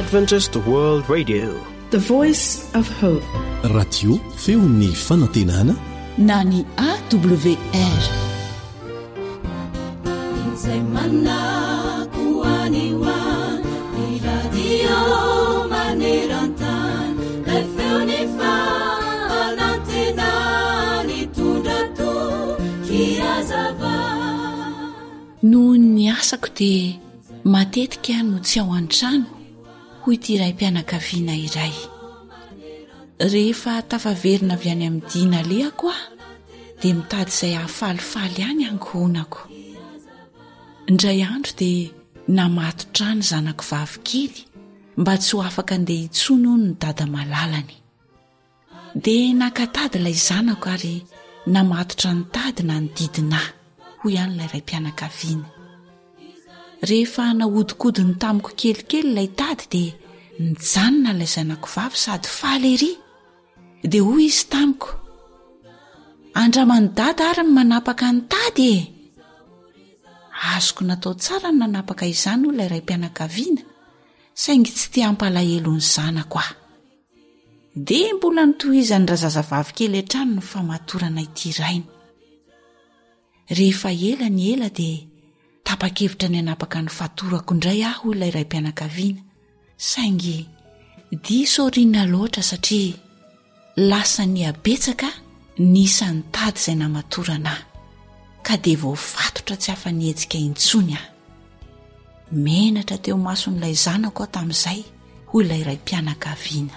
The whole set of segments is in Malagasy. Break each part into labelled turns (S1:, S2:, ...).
S1: Adventist World Radio.
S2: The Voice of Hope.
S3: Radio feon'ny fanantenana
S4: na ny AWR.
S5: Izay manako any ho any, ny radio maneran-tany, ilay feon'ny fanantenana nitondra toky hazava.
S4: Noho ny asako dia matetika aho no tsy ao an-trano, hoy ity raim-pianakaviana iray. Rehefa tafaverina avy any amin'ny dia nalehako aho dia mitady izay hahafalifaly ahy ny ankohonako. Indray andro dia namatotra ahy ny zanako vavy kely mba tsy ho afaka handeha intsony hono ny dada malalany. Dia naka tady ilay zanako ary namatotra ny tady nanodidina ahy, hoy ihany ilay raim-pianakaviana. Rehefa nahodinkodiny tamiko kelikely ilay tady dia nijanona ilay zanako vavy sady faly ery. Dia hoy izy tamiko, Andraman'i dada ary ny manapaka ny tady e! Azoko natao tsara ny nanapaka izany hoy ilay raim-pianakaviana, saingy tsy te hampalahelo ny zanako aho. Dia mbola notohizan'ny razazavavy kely hatrany ny famatorana ity rainy. Rehefa ela ny ela dia tapa-kevitra ny hanapaka ny fatorako indray aho hoy ilay raim-pianakaviana, saingy diso aoriana loatra satria lasa nihabetsaka ny isan'ny tady izay namatorana ahy, ka dia voafatotra tsy afa-nihetsika intsony aho. Menatra teo imason'ilay zanako aho tamin'izay, hoy ilay raim-pianakaviana.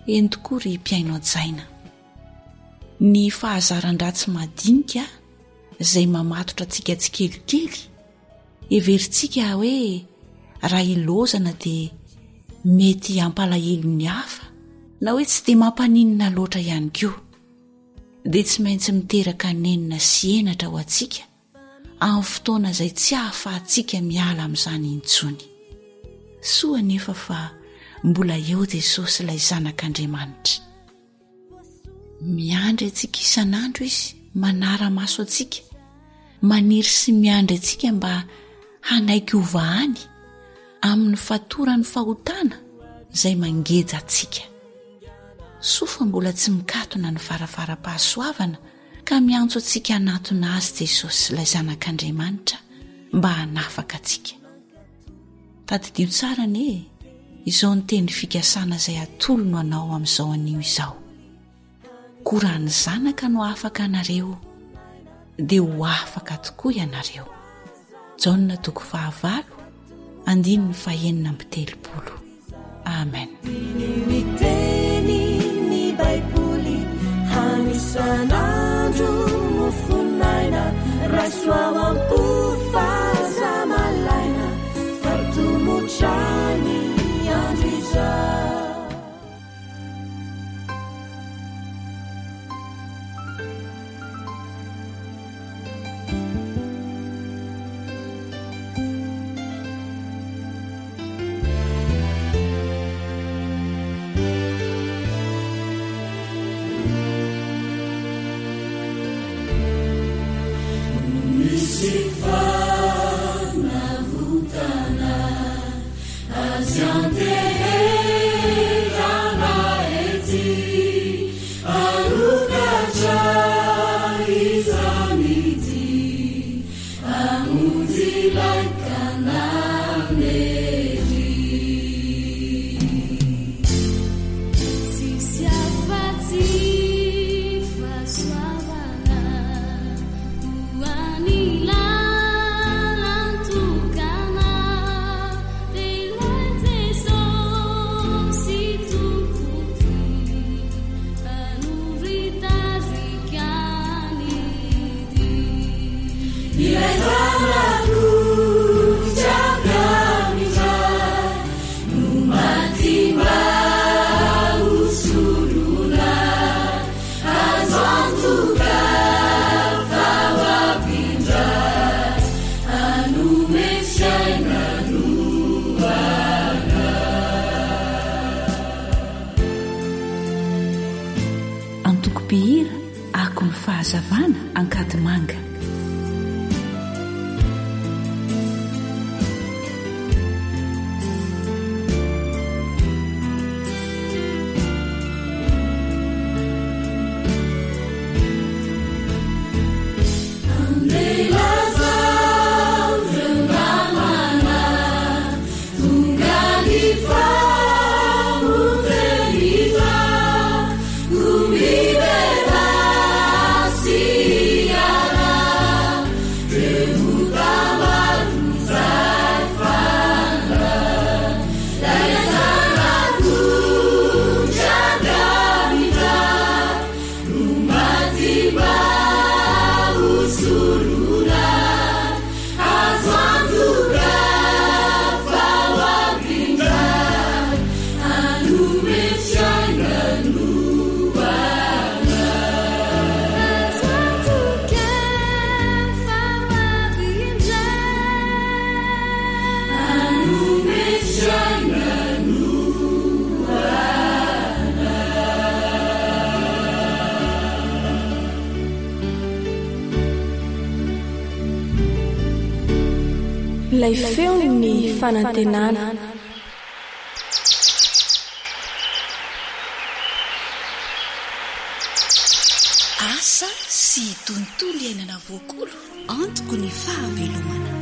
S4: Eny tokoa ry mpihaino hajaina, ny fahazaran-dratsy madinika izay mamatotra antsika tsikelikely, heverintsika hoe raha ilaozana dia mety hampalahelo ny hafa na hoe tsy dia mampaninona loatra ihany koa, dia tsy maintsy miteraka nenina sy henatra ho antsika amin'ny fotoana izay tsy ahafahantsika miala amin'izany intsony. Soa anefa fa mbola eo Jesosy ilay Zanak'Andriamanitra. Miandry antsika isan'andro Izy, manara-maso antsika, maniry sy miandry antsika mba hanaiky hovahany amin'ny fatoran'ny fahotana izay mangeja antsika. Soa fa mbola tsy mikatona ny varavaram-pahasoavana ka miantso antsika hanatona Azy Jesosy ilay Zanak'Andriamanitra mba hanafaka antsika. Tadidio tsara anie e, izao ny teny fikasana izay atolony anao amin'izao anio izao. Koa raha ny Zanaka no afaka anareo, dia ho afaka tokoa ianareo. Jaona toko fahavalo, andininy fahenina amby telopolo. Amen. Antoko mpihira Akon'ny Fahazavana Ankadimanga.
S2: Ilay feon'ny fanantenana.
S4: Asa sy tontolo iainana voakolo antoko ny fahavelomana.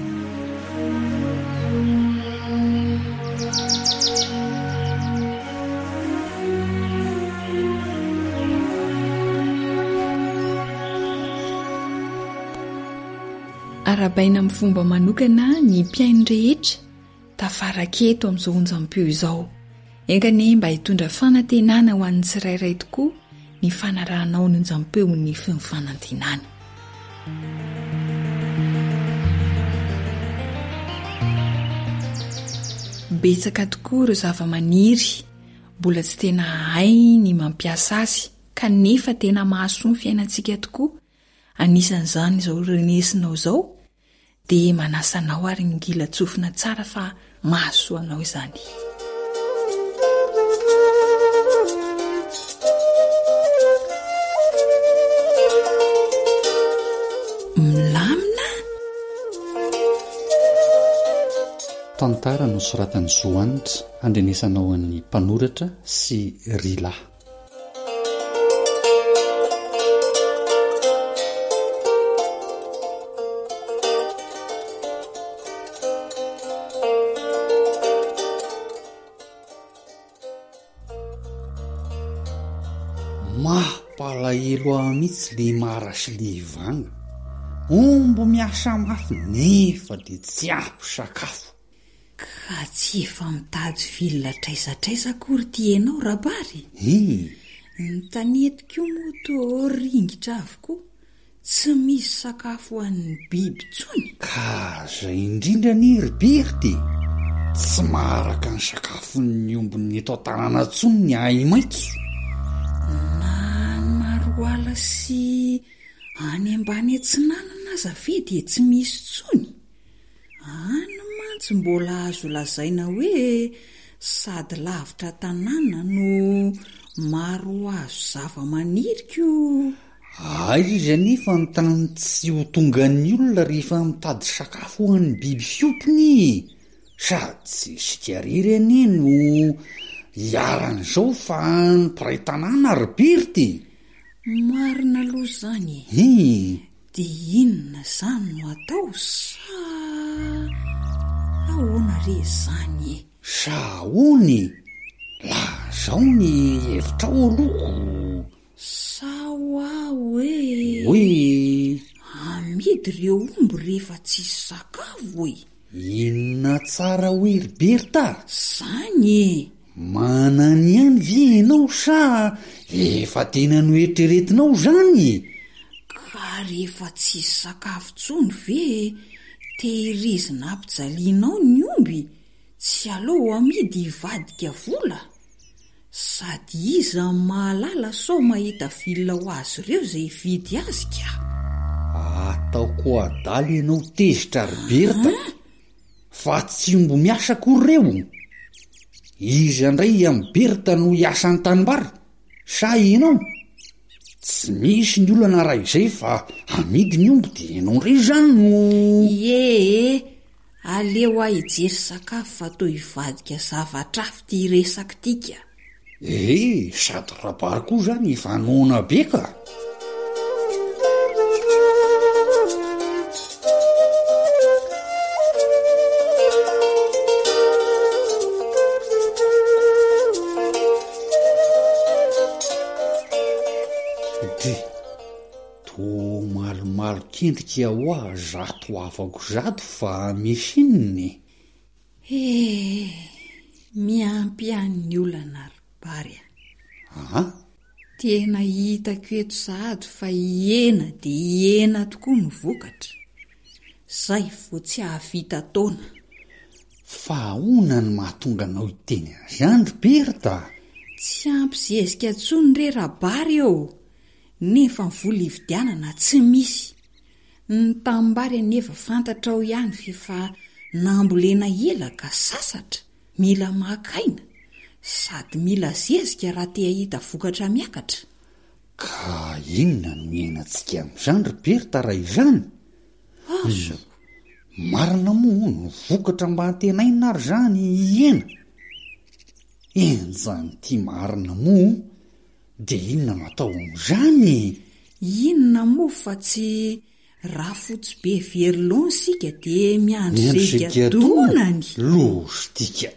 S4: Arahabaina amin'ny fomba manokana ny mpihaino rehetra tafaraka eto amin'izao onjam-peo izao. Enga anie mba hitondra fanantenana ho an'ny tsirairay tokoa ny fanarahanao ny onjam-peon'ny feon'ny fanantenana. Betsaka tokoa ireo zavamaniry mbola tsy tena hay ny mampiasa azy kanefa tena mahasoa ny fiainantsika tokoa Anisan'izany izao renesinao izao dia manasa anao ary ngilan-tsofina tsara fa mahasoa anao izany. Milamina?
S6: Tantara nosoratan'i Zo Hanitra handrenesanao an'ny mpanoratra sy Rila. Mampalahelo ahy mihitsy le Mara sy le Vanga. Omby miasa mafy nefa dia tsy ampy sakafo.
S4: Ka tsy efa mitady villa hatraiza hatraiza akory ity enao Rabary?
S6: Hum.
S4: Ny tanety koa moa toa ringitra avokoa, tsy misy sakafo ho an'ny biby intsony.
S6: Ka zay indrindra anie ry Berthe e! Tsy maharaka ny sakafon'ny ombin'ny eto an-tanàna intsony ny ahi-maitso.
S4: Na any Maroala sy any ambany atsinanana aza ve dia tsy misy intsony? Any mantsy mbola azo lazaina hoe sady lavitra tanàna no maro azo zava-maniry ko.
S6: Aiza izy anefa ny tany tsy ho tongan'ny olona rehefa mitady sakafo ho an'ny biby fiompiny e! Sady tsy isika irery anie no iharan'izao fa ny mpiray tanàna ry Berthe e!
S4: Marina aloha izany e!
S6: Hii.
S4: Dia inona izany no atao sa ahoana re izany e?
S6: Sa ahoana e? Lazao ny hevitrao aloha ko.
S4: Sa ho'a hoe.
S6: Hoe.
S4: Amidy ireo omby rehefa tsisy sakafo e?
S6: Inona tsara hoe ry Bertha?
S4: Zany e!
S6: Manana ihany ve ianao sa efa tena noeritreretinao izany e?
S4: Ka rehefa tsisy sakafo intsony ve tehirizina ampijalianao ny omby tsy aleo amidy hivadika vola? Sady iza no mahalala sao mahita villa ho azy ireo izay hividy azy ka!
S6: Ataoko adala ianao tezitra ry Bertha fa tsy omby miasa akory ireo. Iza indray amin'i Bertha no hiasa an-tanimbary sa ianao? Tsy misy ny olana raha izay fa amidy ny omby dia ianao indray izany no.
S4: Ie e! Aleo aho hijery sakafo fa toa hivadika zavatra hafa ity resaka ity ka.
S6: Ee, sady Rabary koa zany efa noana be ka. Dry. Toa malomalok'endrika hoa zato havako zato fa misy inona e?
S4: He, miampy ihany ny olana ry Bary a!
S6: Aa?
S4: Tena hitako eto sahady fa hihena dia hihena tokoa ny vokatra. Zay vao tsy hahavita taona.
S6: Fa ahoana no mahatonga anao hiteny an'izany ry Bertha?
S4: Tsy ampy zezika intsony re Rabary ô! Nefa ny vola hividianana tsy misy. Ny tanimbary anefa fantatrao ihany f'efa nambolena ela ka sasatra, mila maka aina, sady mila zezika raha te hahita vokatra miakatra.
S6: Ka inona no iainantsika amin'izany ry Bertha raha izany?
S4: Azoko.
S6: Marina moa ny vokatra mba antenaina ary zany hihena? Enjana ity marina moa de inona no atao amin'izany e?
S4: Inona moa fa tsy rafotsy be very laona isika de miandry
S6: ze
S4: gadonany.
S6: Loztika!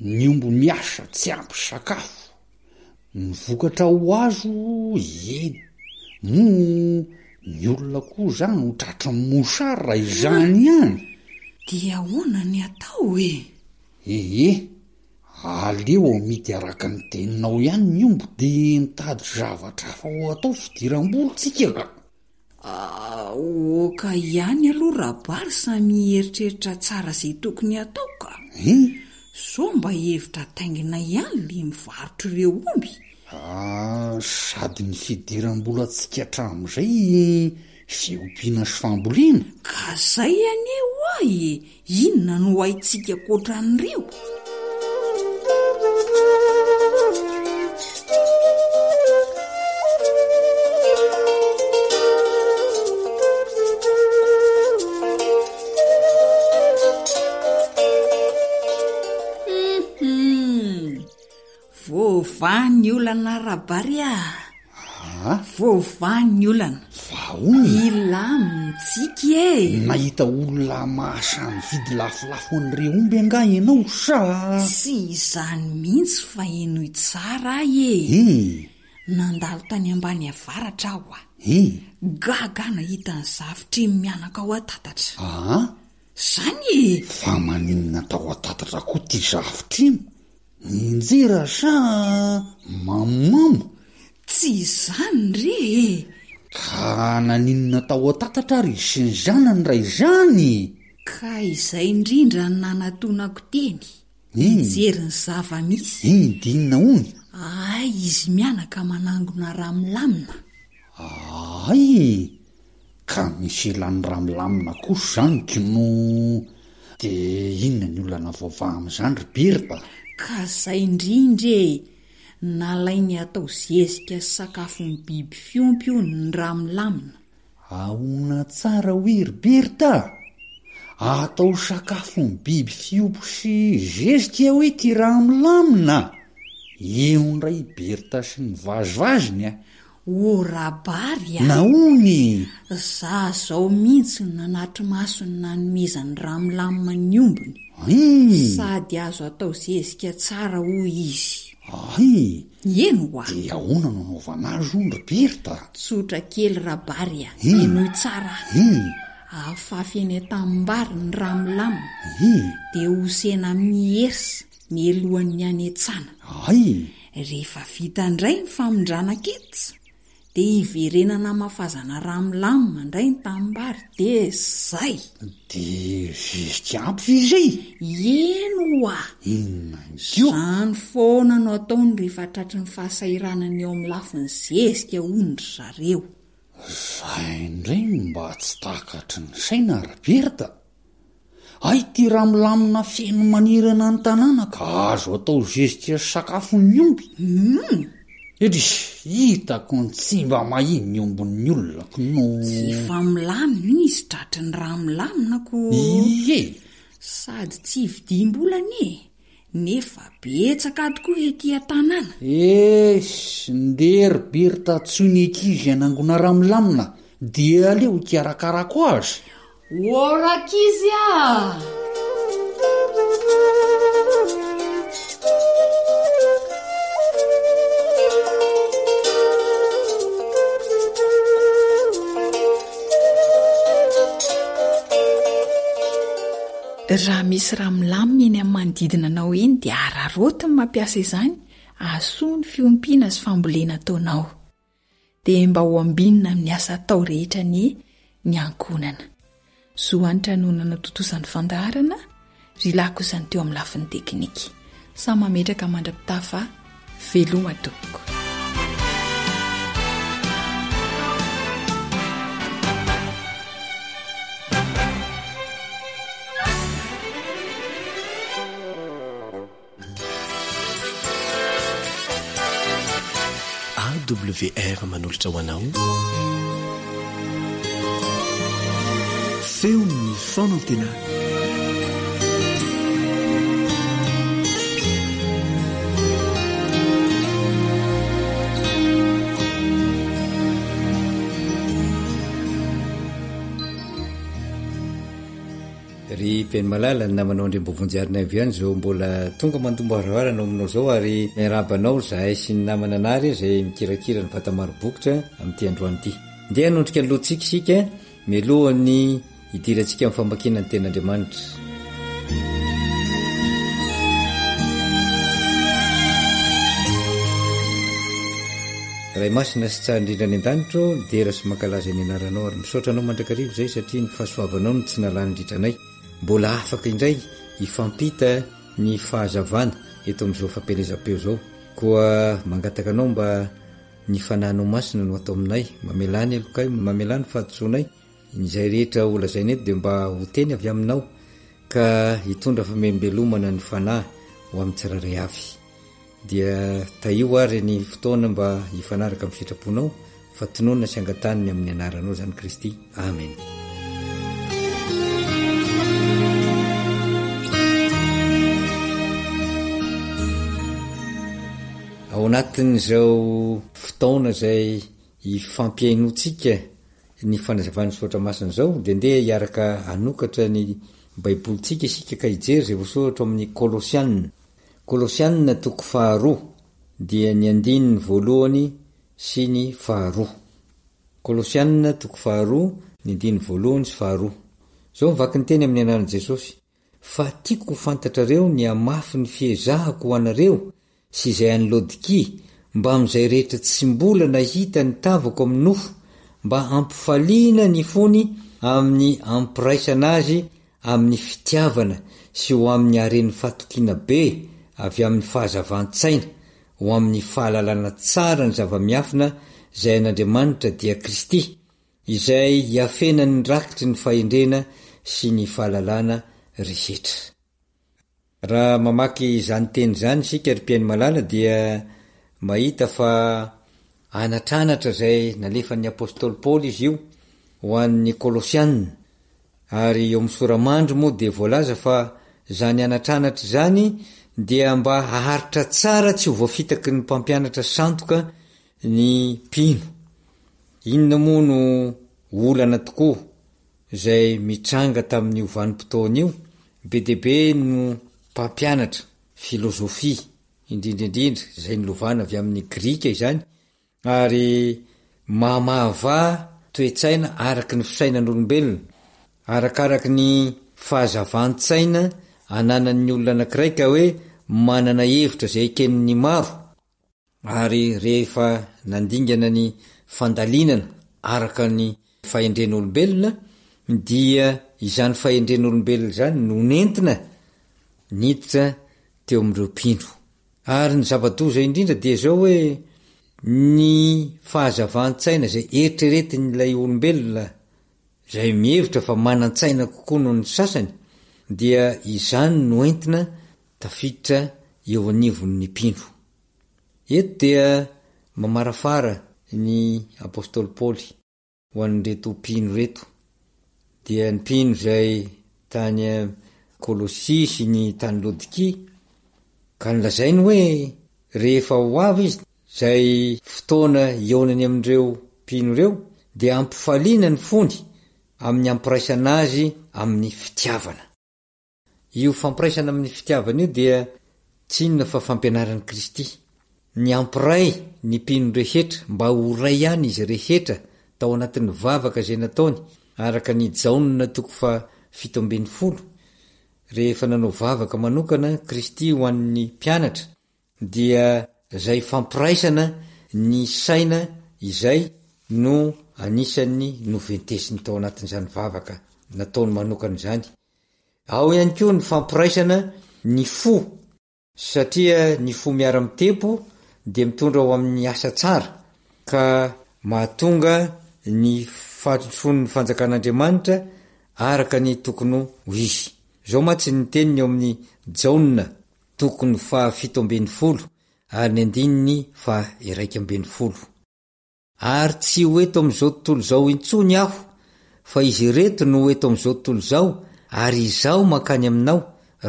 S6: Ny omby miasa tsy ampy sakafo, ny vokatra ho azo hihena, moa ny olona koa zany ho tratry ny mosary raha izany ihany?
S4: Dia ahoana ny atao e?
S6: Ee, aleo amidy araka ny teninao ihany ny omby de mitady zavatra hafa ho atao fidiram-bola tsika ka.
S4: Aoka ihany aloha Rabary samy hieritreritra tsara izay tokony hatao ka.
S6: Hein?
S4: Sao mba hevitra taingina ihany le mivarotra ireo omby?
S6: Ah, sady ny fidiram-bolantsika hatramin'izay fiompiana sy fambolena.
S4: Ka zay anie hoa e, inona no haintsika ankoatran'ireo? Hum, Voavaha ny olana Rabary a!
S6: Ah?
S4: Voavaha ny olana.
S6: Vahaolana?
S4: Hilamina tsika e!
S6: Nahita olona mahasahy mividy lafolafo an'ireo omby angaha ianao sa?
S4: Tsy izany mihitsy fa henoy tsara ahy e!
S6: Hum.
S4: Nandalo tany ambany avaratra aho a!
S6: Hum.
S4: Gaga aho nahita ny zafitrimo mianaka ao an-tatatra.
S6: Ah?
S4: Zany e!
S6: Fa maninona tao an-tatatra koa ty zafitrimo? Nianjera sa mamomamo?
S4: Tsy izany re e!
S6: Ka naninona tao an-tatatra ary izy sy ny zanany raha izany?
S4: Ka izay indrindra no nanatonako teny, nijery ny zava-misy.
S6: Iny dia inona hono?
S4: Hay izy mianaka manangona raha milamina.
S6: Hay! Ka misy ilany raha milamina kosa izany k'no de inona ny olana voavaha amin'izany ry Bertha?
S4: Ka zay indrindra e! Nalainy atao zezika sy sakafon'ny biby fiompy hono ny raha milamina.
S6: Ahoana tsara hoe ry Bertha? Atao sakafon'ny biby fiompy sy zezika hoe ty raha milamina? Eo indray i Bertha sy ny vazivaziny a!
S4: Ô Rabary a!
S6: Nahoana e?
S4: Za zao mihitsy no nanatri-maso ny nanomezan'i Ramilamina ny ombiny.
S6: Hay!
S4: Sady azo atao zezika tsara hoy izy.
S6: Hay!
S4: Eny ho'a.
S6: Dia ahoana no anaovana azy hono ry Bertha?
S4: Tsotra kely Rabary a! Henoy tsara aho. Afafy eny an-tanimbary ny Ramilamina. Dia hosena amin'ny hersa mialohan'ny hanetsana.
S6: Hay!
S4: Rehefa vita indray ny famindrana ketsa dia hiverenana hamafazana rà milamina indray ny tanimbary dia zay!
S6: Dia zezika ampy ve izay?
S4: Eny ho'a!
S6: Inona ihany koa?
S4: Izany foana no ataony rehefa tratry ny fahasahiranana eo amin'ny lafiny zezika hono ry zareo.
S6: Izay indray no mba tsy takatry ny saina ry Bertha! Hay ity raha milamina feno manerana ny tanàna ka azo atao zezika sy sakafon'ny omby.
S4: Humm!
S6: Edrisy, hitako ny tsy mba mahia ny ombin'ny olona k'no.
S4: Efa milamina iny izy tratry ny raha milamina ko.
S6: Ie!
S4: Sady tsy vidiam-bola anie e! Nefa betsaka tokoa ety an-tanàna.
S6: Eish! Ndeha ry Bertha antsoy ny ankizy hanangona raha milamina dia aleo hikarakarako azy.
S4: Ô rankizy ah! Raha misy raha milamina eny amin'ny manodidina anao eny dia araraoty ny mampiasa izany hahasoa ny fiompiana sy fambolena ataonao. Dia mba ho ambinina amin'ny asa atao rehetra anie ny ankohonana. Zo Hanitra no nanatontosa ny fandaharana, ry lahy kosa ny teo amin'ny lafiny teknika. Samy mametraka mandra-pitafa veloma tompoko.
S3: AWR manolotra ho anao.
S1: Feon'ny fanantenana.
S7: Ry Beny Malala, ny namanao Andriambovonjy Harinaivo ihany izao mbola tonga mandombo-varavarana ao aminao izao ary miarahaba anao izahay sy ny namana Nary izay mikirakira ny vata maro bokotra amin'ity androany ity. Ndeha hanondrika ny lohantsika isika mialohan'ny hidirantsika amin'ny famakiana ny tenin'Andriamanitra. Ray masina sy tsara indrindra any an-danitra ô, midera sy mankalaza ny anaranao ary misaotra anao mandrakariva izay satria ny fahasoavanao no tsy nalany indrindra anay. Mbola afaka indray hifampita ny fahazavana eto amin'izao fampielezam-peo izao. Koa mangataka anao mba ny fanahinao masina no atao aminay, mamelà ny helokay, mamelà ny fahadisoanay, izay rehetra ho lazaina eto dia mba ho teny avy aminao ka hitondra famembelomana ny fanahy ho amin'ny tsirairay avy. Dia tahio ary ny fotoana mba hifanaraka amin'ny sitraponao fa tononina sy angatahiny amin'ny anaranao izany Kristy. Amen. Ao anatin'izao fotoana izay ifampihainoantsika ny fanazavan'ny soratra masina izao dia ndeha hiaraka hanokatra ny Baibolintsika isika ka hijery izay voasoratra ao amin'ny Kolosiana. Kolosiana toko faharoa dia ny andininy voalohany sy ny faharoa. Kolosiana toko faharoa ny andininy voalohany sy faharoa. Izao ny vaky ny teny amin'ny anaran'i Jesosy, Fa tiako ho fantatrareo ny hamafy ny fiezahako ho anareo sy izay any Laodikia, mbamin'izay rehetra tsy mbola nahita ny tavako amin'ny nofo, mba hampifaliana ny fony amin'ny hampiraisana azy amin'ny fitiavana sy ho amin'ny haren'ny fahatokiana be avy amin'ny fahazavan-tsaina, ho amin'ny fahalalana tsara ny zava-miafina izay an'Andriamanitra dia Kristy, izay iafenan'ny rakitry ny fahendrena sy ny fahalalana rehetra. Raha mamaky izany teny izany isika ry mpihaino malala dia mahita fa anatranatra izay nalefan'ny apostoly Paoly izy io ho an'ny Kolosiana, ary eo amin'ny sora-mandry moa dia voalaza fa izany anatranatra izany dia mba haharitra tsara tsy ho voafitaky ny mpampianatra sandoka ny mpino. Inona moa no olana tokoa izay mitranga tamin'io vanim-potoana io, be dia be no mpampianatra filozofia, indrindra indrindra izay nolovana avy amin'ny Grika izany, ary mamahavaha toe-tsaina araka ny fisainan'olombelona, arakaraky ny fahazavan-tsaina ananan'ny olona anankiray ka hoe manana hevitra izay eken'ny maro, Ary rehefa nandingana ny fandalinana araka ny fahendren'olombelona dia izany fahendren'olombelona izany no nentina niditra teo amin'ireo mpino. Ary ny zava-doza indrindra dia izao hoe ny fahazavan-tsaina izay eritreretin'ilay olombelona izay mihevitra fa manan-tsaina kokoa noho ny sasany dia izany no entina tafiditra eo anivon'ny mpino. Eto dia mamarafara ny apostoly Paoly ho an'ireto mpino ireto, dia ny mpino izay tany Kolosia sy ny tany Lodikia, ka nolazainy hoe rehefa ho avy izy, izay fotoana hihaonany amin'ireo mpino ireo, dia hampifaliana ny fony amin'ny hampiraisana azy amin'ny fitiavana. Io fampiraisana amin'ny fitiavana io dia tsy inona fa fampianaran'i Kristy. Ny hampiray ny mpino rehetra mba ho iray ihany izy rehetra tao anatin'ny vavaka izay nataony araka ny Jaona toko faha 17, rehefa nanao vavaka manokana Kristy ho an'ny mpianatra dia izay fampiraisana ny saina izay no anisan'ny noventesiny tao anatin'izany vavaka nataony manokana izany. Ao ihany koa ny fampiraisana ny fo satria ny fo miara-mitempo dia mitondra ho amin'ny asa tsara ka mahatonga ny fandrosoan'ny fanjakan'Andriamanitra araka ny tokony ho izy. Izao mantsy ny teniny ao amin'ny Jaona tokony faha-17 ary ny andininy faha-11. Ary tsy ho eto amin'izao tontolo izao intsony Aho, fa izy ireto no eto amin'izao tontolo izao, ary Izaho mankany aminao,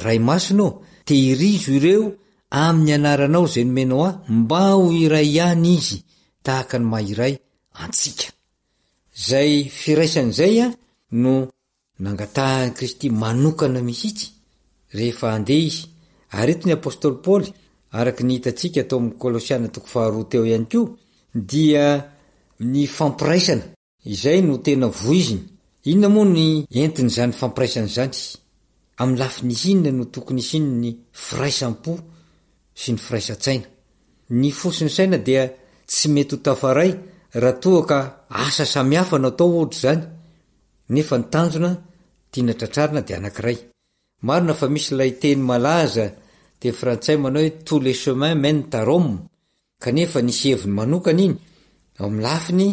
S7: Ray Masina ô, tehirizo ireo amin'ny anaranao izay nomenao ahy mba ho iray ihany izy tahaka ny maha iray antsika. Izay firaisana izay no Nangatahan'i Kristy manokana mihitsy rehefa handeha izy. Ary eto ny apostoly Paoly, araka ny hitantsika tao amin'ny Kolosiana toko faharoa teo ihany koa, dia ny fampiraisana izay no tena voiziny. Inona moa ny entin'izany fampiraisana izany? Amin'ny lafiny inona no tokony hisian'ny firaisam-po sy ny firaisan-tsaina? Ny fo sy ny saina dia tsy mety ho tafaray raha toa ka asa samihafa no atao ohatra izany. Nefa ny tanjona tiana tratrarina dia anankiray. Marina fa misy ilay teny malaza teny frantsay manao hoe tous les chemins mènent à Rome, kanefa nisy heviny manokana iny ao amin'ny lafiny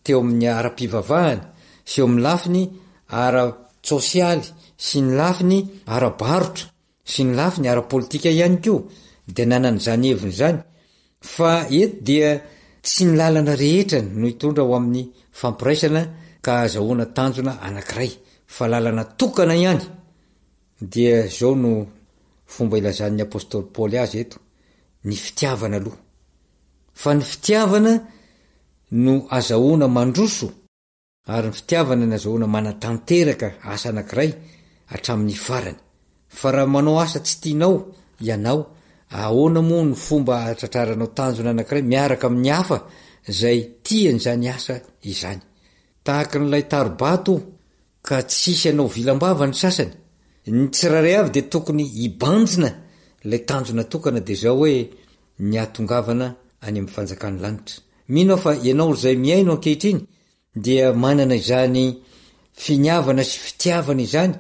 S7: teo amin'ny ara-pivavahana sy eo amin'ny lafiny ara-tsosialy sy ny lafiny ara-barotra. Sy ny lafiny ara-politika ihany koa dia nanana izany heviny izany fa eto dia tsy ny lalana rehetra no hitondra ho amin'ny fampiraisana ka ahazahoana tanjona anankiray fa lalana tokana ihany dia izao no fomba ilazan'ny apostoly Paoly azy eto, ny fitiavana aloha fa ny fitiavana no azahoana mandroso Ary ny fitiavana no azahoana manatanteraka asa anankiray hatramin'ny farany. Fa raha manao asa tsy tianao ianao, ahoana moa no fomba ahatratraranao tanjona anankiray miaraka amin'ny hafa izay tia an'izany asa izany? Tahaka an'ilay tari-bato ka tsy hisy hanao vilam-bava ny sasany. Ny tsirairay avy dia tokony hibanjina ilay tanjona tokana dia izao hoe ny hahatongavana any amin'ny fanjakan'ny lanitra. Mino aho fa ianao izay mihaino ankehitriny dia manana izany finiavana sy fitiavana izany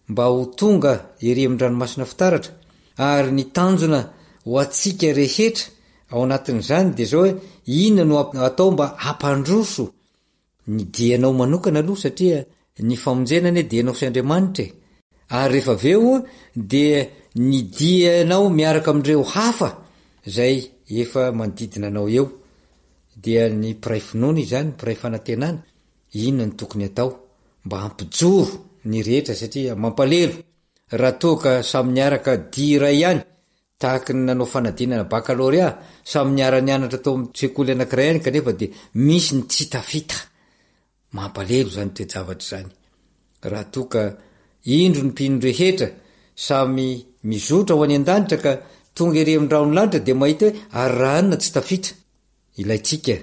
S7: mba ho tonga ery amin'ny ranomasina fitaratra, ary ny tanjona ho antsika rehetra ao anatin'izany dia izao hoe inona no atao mba hampandroso Ny dianao manokana aloha satria ny famonjena anie dia ianao sy Andriamanitra e! Ary rehefa avy eo dia ny dianao miaraka amin'ireo hafa izay efa manodidina anao eo. Dia ny mpiray finoana izany, mpiray fanantenana, inona no tokony atao mba hampijoro ny rehetra satria mampalelo raha toa ka samy niaraka dia iray ihany Tahaky ny nanao fanadinana bakalorea, samy niara-nianatra tao amin'ny sekoly anankiray ihany kanefa dia misy ny tsy tafita. Mampalelo izany toe-javatra izany. Raha toa ka indro ny mpino rehetra samy mizotra ho any an-danitra ka tonga ery amin'ny rahon'ny lanitra dia mahita hoe ary raha anona tsy tafita. Ilaintsika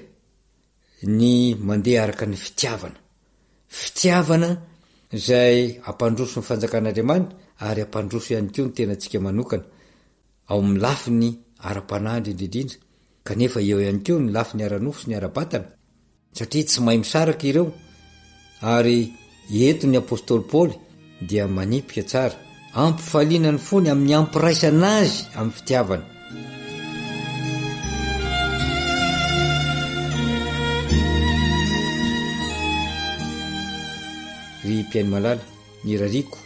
S7: ny mandeha araka ny fitiavana. Fitiavana izay hampandroso ny fanjakan'Andriamanitra ary hampandroso ihany koa ny tenantsika manokana, ao amin'ny lafiny ara-panahy indrindra indrindra, kanefa eo ihany koa ny lafiny ara-nofo sy ny ara-batana, satria tsy mahay misaraka ireo, ary eto ny apostoly Paoly dia manipika tsara, ampifaliana ny fony amin'ny ampiraisana azy amin'ny fitiavana. Ry mpihaino malala, ny irariako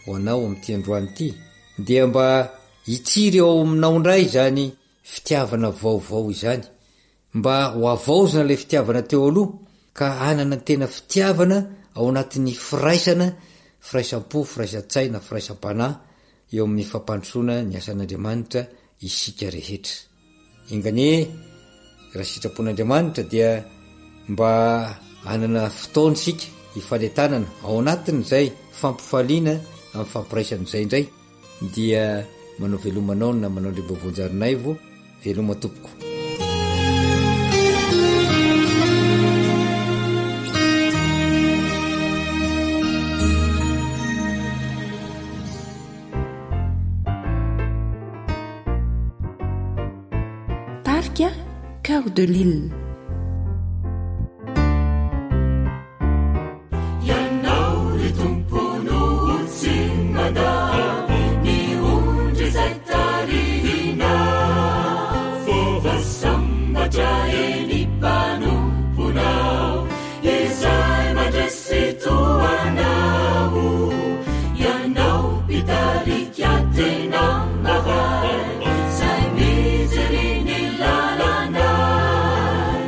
S7: ho anao amin'ity androany ity dia mba hitsiry ao aminao indray izany fitiavana vaovao izany, Mba ho havaozina ilay fitiavana teo aloha ka hanana ny tena fitiavana ao anatin'ny firaisana, firaisam-po, firaisan-tsaina, firaisam-panahy eo amin'ny fampandrosoana ny asan'Andriamanitra isika rehetra. Enga anie raha sitrapon'Andriamanitra dia mba hanana fotoana isika hifanentanana ao anatin'izay fampifaliana amin'ny fampiraisana izay indray. Dia manao veloma anao ny namanao Andriamboavonjarinaivo, veloma tompoko.
S4: Tarika Coeur de Lille.
S5: Ianao ry Tompo no ho tsy mandà ny ondry izay tarihinao. Fa sambatra eny mpanomponao izay mandresy toa anao. Ianao mpitarika tena mahay izay mijery ny lalanay.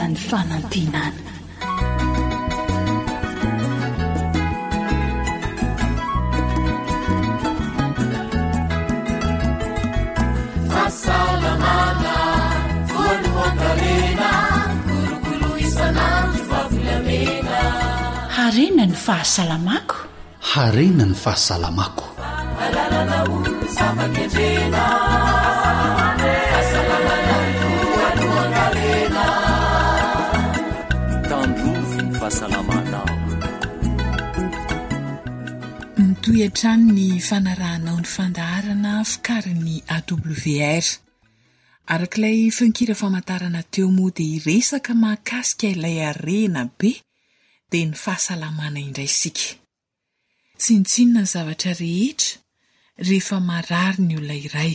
S4: Harena ny fanantenana.
S5: Fahasalamana voalohan-karena, kolokolo isan'andro fa volamena.
S4: Harena ny fahasalamako.
S3: Harena ny fahasalamako.
S5: Alalana ho zava-kendrena. Fahasalamana voalohan-karena.
S1: Tandrovy ny fahasalamanao.
S8: Mitohy hatrany ny fanarahanao ny fandaharana vokarin'ny AWR. Araka ilay feon-kira famantarana teo moa dia hiresaka mahakasika ilay harena be dia ny fahasalamana indray isika. Tsinontsinona ny zavatra rehetra rehefa marary ny olona iray.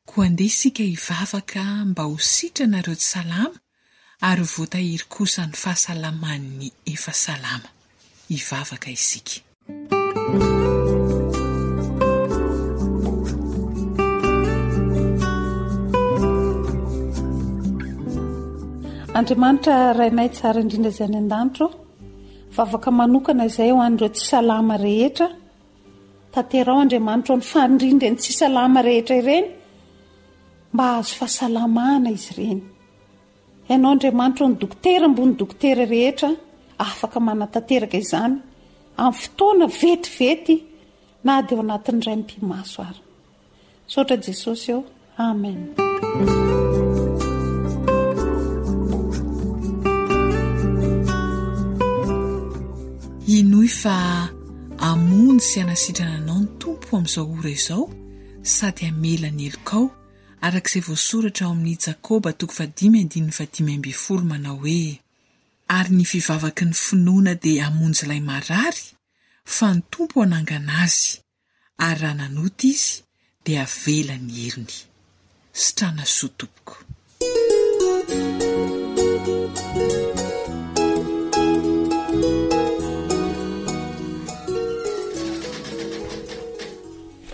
S8: Koa andeha isika hivavaka mba ho sitrana ireo tsy salama ary ho voatahiry kosa ny fahasalaman'ny efa salama. Hivavaka isika.
S9: Andriamanitra Rainay tsara indrindra izay any an-danitra ô, vavaka manokana izay ho an'ireo tsy salama rehetra, tanterao Andriamanitra ô ny fanirian'ireny tsy salama rehetra ireny mba hahazo fahasalamana izy ireny. Ianao Andriamanitra ô ny dokotera ambony dokotera rehetra afaka manatanteraka izany amin'ny fotoana vetivety na dia ao anatin'ny iray mipi-maso ary. Misaotra Jesosy ô. Amen.
S8: Hinoy fa hamonjy sy hanasitrana anao ny Tompo amin'izao ora izao sady hamela ny helokao, araka izay voasoratra ao amin'ny Jakoba toko fahadimy andininy fahadimy ambin'ny folo manao hoe, Ary ny fivavaky ny finoana dia hamonjy ilay marary, fa ny Tompo hanangana azy. ary raha nanota izy dia avela ny heriny. Sitrana soa tompoko.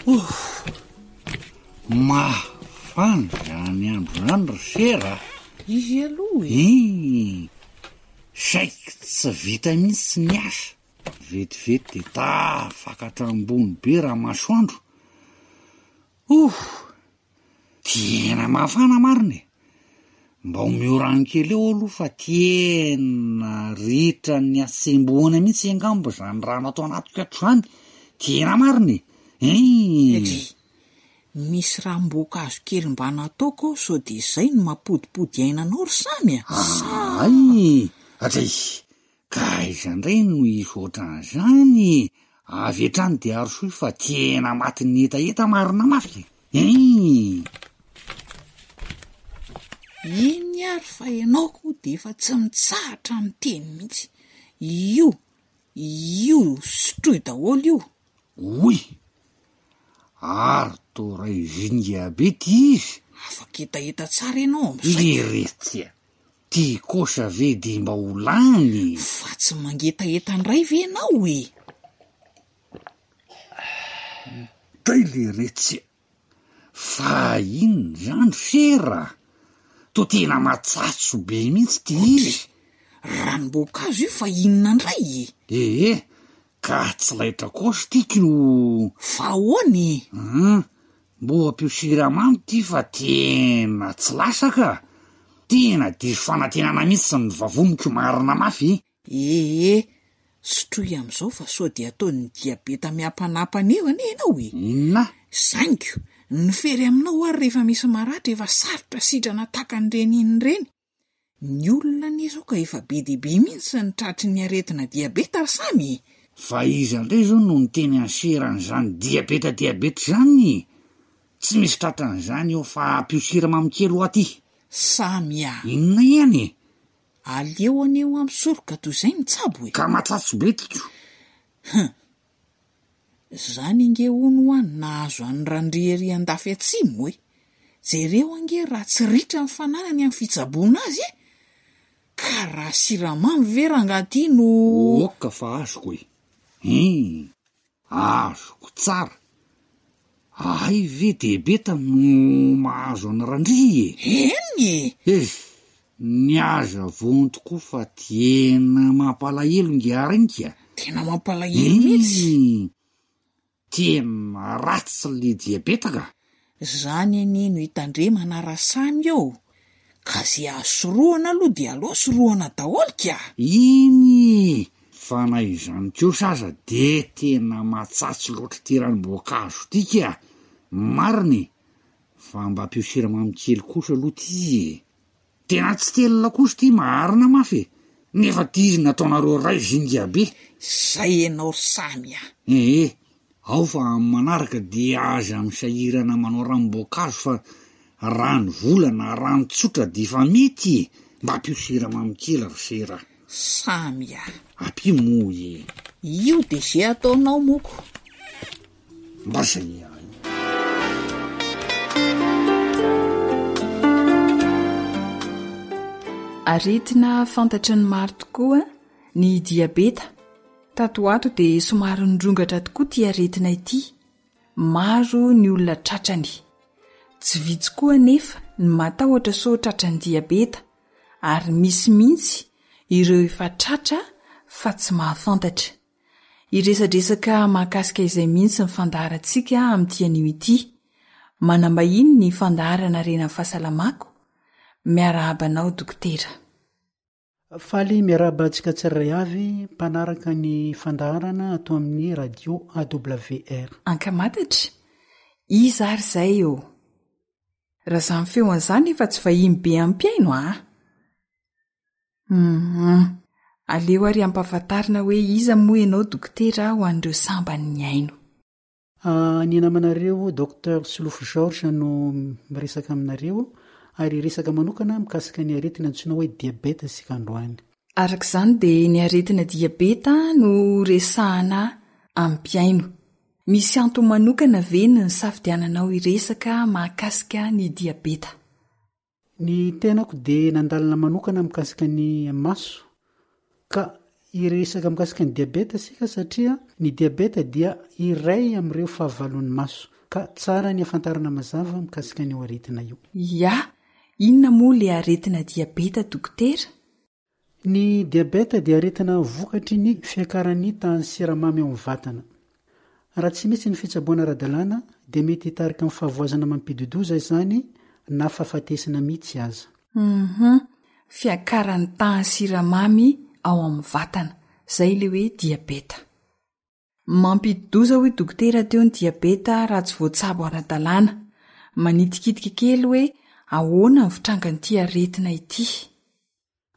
S6: Ouf! Mafana izany andro izany ry sera a!
S4: Izy aloha e!
S6: Ii! Saiky tsy vita mihitsy ny asa. Vetivety dia tafakatra ambony be ramasoandro. Ouh! Tena mafana marina e! Mba omeo rano kely eo aloha fa tena ritran'ny hatsembohana mihitsy angamba izany rano ato anatiko ato izany. Tena marina e! Hein!
S4: Ry, misy ranom-boankazo kely mba nataoko ao sao dia izay no mampodipody aina anao ry Samy a! Sa.
S6: Hay! Atray! Ka aiza indray no hisy ohatran'izany e! Avy hatrany dia arosoy fa tena matin'ny hetaheta marina mafy e! Hein!
S4: Iny ary fa ianao koa dia efa tsy mitsahatra miteny mihitsy. Io, io sotroy daholo io.
S6: Oy! Ary toa ray zinga be ty izy!
S4: Afaka hetaheta tsara ianao amin'izay.
S6: Leretsy a! Ty kosa ve de mba ho lany e?
S4: Fa tsy mangetaheta ndray ve enao e?
S6: Dray leretsy a! Fa inona izany ry sera? Toa tena matsatso be mihitsy ty izy.
S4: Ranom-boankazo io fa inona ndray e?
S6: Ee, ka tsy laitra kosa ty ko.
S4: Fa ahoana e?
S6: Hum, Mbô ampio siramamy ty fa tena tsy lasa ka! Tena diso fanantenana mihitsy ny vavoniko marina mafy e!
S4: Ee, sotroy amin'izao fa sao dia ataon'ny diabeta miampanapana eo anie ianao e!
S6: Inona?
S4: Zaingo, ny fery aminao ary rehefa misy maratra efa sarotra sitrana tahaka an'ireny iny ireny. Ny olona anie zao ka efa be dia be mihitsy ny tratry ny aretina diabeta ry Samy e!
S6: Fa iza indray zao no niteny an'i sera an'izany diabeta diabeta izany e? Tsy misy tratran'izany eo fa ampio siramamy kely hoa ty.
S4: Samy a!
S6: Inona ihany e?
S4: Aleo anie hoa misoroka toy izay mitsabo e!
S6: Ka matsatso be tiko.
S4: Hum! Zany ange hono hoa no nahazo an'i Randria ery andafy atsimo e! Jereo ange raha tsy ritra ny fananany amin'ny fitsaboana azy e! Ka raha siramamy ve rangaha ty no.
S6: Ok fa azoko e! Hum! Azoko tsara! Hay ve diabeta no mahazo an'i Randria e!
S4: Eny e!
S6: Eh! Ny aza vonto koa fa tena mampalahelo ingahy Renky a!
S8: Tena mampalahelo mihitsy!
S6: Tena ratsy le diabeta ka!
S8: Zany anie no hitandremana Rasamy ô! Ka ze azo sorohana aloha de aleo sorohana daholo ka!
S6: Eny e! Fa na izany kosa aza de tena matsatso loatra ity ranom-boankazo ity ka! Marina e! Fa mba ampio siramamy kely kosa aloha ty e! Tena tsy telina kosa ity marina mafy e! Nefa ty izy nataonareo ray zinga be!
S8: Zay enao ry Samy a!
S6: Ee, ao fa amin'ny manaraka dia aza misahirana manao ranom-boankazo fa rano vola na rano tsotra dia efa mety e! Mba ampio siramamy kely ry sera a!
S8: Samy a!
S6: Ampio moa e!
S8: Io dia ze ataonao moko!
S6: Mba zay ihany.
S10: Aretina fantatry ny maro tokoa ny diabeta. Tato ho ato dia somary nirongatra tokoa ity aretina ity. Maro ny olona tratrany. Tsy vitsy koa anefa ny matahotra sao tratran'ny diabeta ary misy mihitsy ireo efa tratra fa tsy mahafantatra. Hiresadresaka mahakasika izay mihitsy ny fandaharantsika amin'ity anio ity. Manambahiny ny fandaharana Harena ny Fahasalamako. Miarahaba anao Dokotera.
S11: Faly miarahaba antsika tsirairay avy mpanaraka ny fandaharana ato amin'ny radio AWR.
S10: Ankamatatra? Iza ary izay ô? Raha izany feony izany efa tsy vahiny be amin'ny mpihaino aa! Humm. Aleo ary ampahafantarina hoe iza moa ianao dokotera ho an'ireo sambany nihaino.
S11: Ny namanareo Docteur Solofo Georges no miresaka aminareo ary hiresaka manokana mikasika ny aretina antsoina hoe diabeta isika androany.
S10: Araka izany dia ny aretina diabeta no resahana amin'ny mpihaino. Misy antony manokana ve ny nisafidiananao hiresaka mahakasika ny diabeta?
S11: Ny tenako dia nandalina manokana mikasika ny maso ka hiresaka mikasika ny diabeta isika satria ny diabeta dia iray amin'ireo fahavalon'ny maso ka tsara ny hafantarana mazava mikasika an'io aretina io.
S10: Ya, inona moa le aretina diabeta dokotera?
S11: Ny diabeta dia aretina vokatry ny fiakaran'ny tahan'ny siramamy ao amin'ny vatana. Raha tsy misy ny fitsaboana ara-dalàna dia mety hitarika amin'ny fahavoazana mampidi-doza izany na fahafatesana mihitsy aza.
S10: Hum, fiakaran'ny tahan'ny siramamy ao amin'ny vatana, izay ilay hoe diabeta. Mampidi-doza hoy dokotera teo ny diabeta raha tsy voatsabo ara-dalàna. Manitikitika kely hoe ahoana ny fitrangan'ity aretina ity.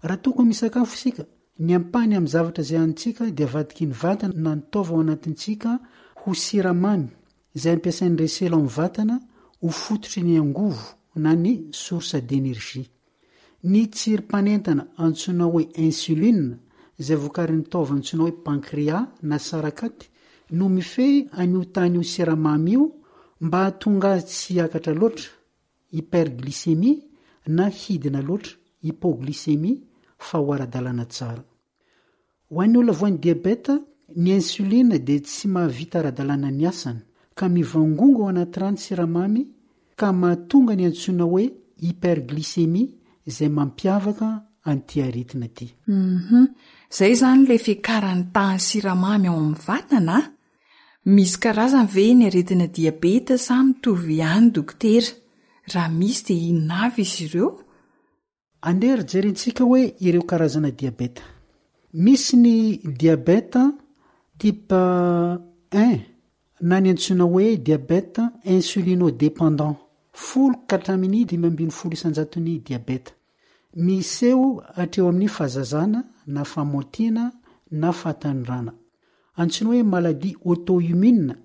S11: Raha tokony misakafo isika, ny ampahany amin'ny zavatra izay hanintsika dia avadiky ny vatana na ny taova ao anatintsika ho siramamy izay ampiasain'ireo sela ao amin'ny vatana ho fototry ny angovo na ny source d'énergie. Ny tsiry mpanentana antsoina hoe insuline izay vokarin'ny taova antsoina hoe pancréas na sarakaty no mifehy an'io tany io siramamy io mba hahatonga azy tsy hiakatra loatra hyperglycémie, na hidina loatra, hypoglycémie, fa ho ara-dalàna tsara. Ho an'ny olona voan'ny diabeta, ny insuline dia tsy mahavita ara-dalàna ny asany, ka mivangongo ao anaty rà ny siramamy ka mahatonga ny antsoina hoe hyperglycémie izay mampiavaka an'ity aretina ity.
S10: Hum, zay izany ilay fiakaran'ny tahan'ny siramamy ao amin'ny vatana a! Misy karazany ve ny aretina diabeta sa mitovy ihany dokotera? Raha misy dia inona avy izy ireo?
S11: Andeha ry jerentsika hoe ireo karazana diabeta. Misy ny diabeta type un na ny antsoina hoe diabeta insulino-dépendant, 10 ka hatramin'ny 15 isan-jaton'ny diabeta. Miseho hatreo amin'ny fahazazana na famotiana na fahatanorana. Antsoina hoe maladie auto-immune,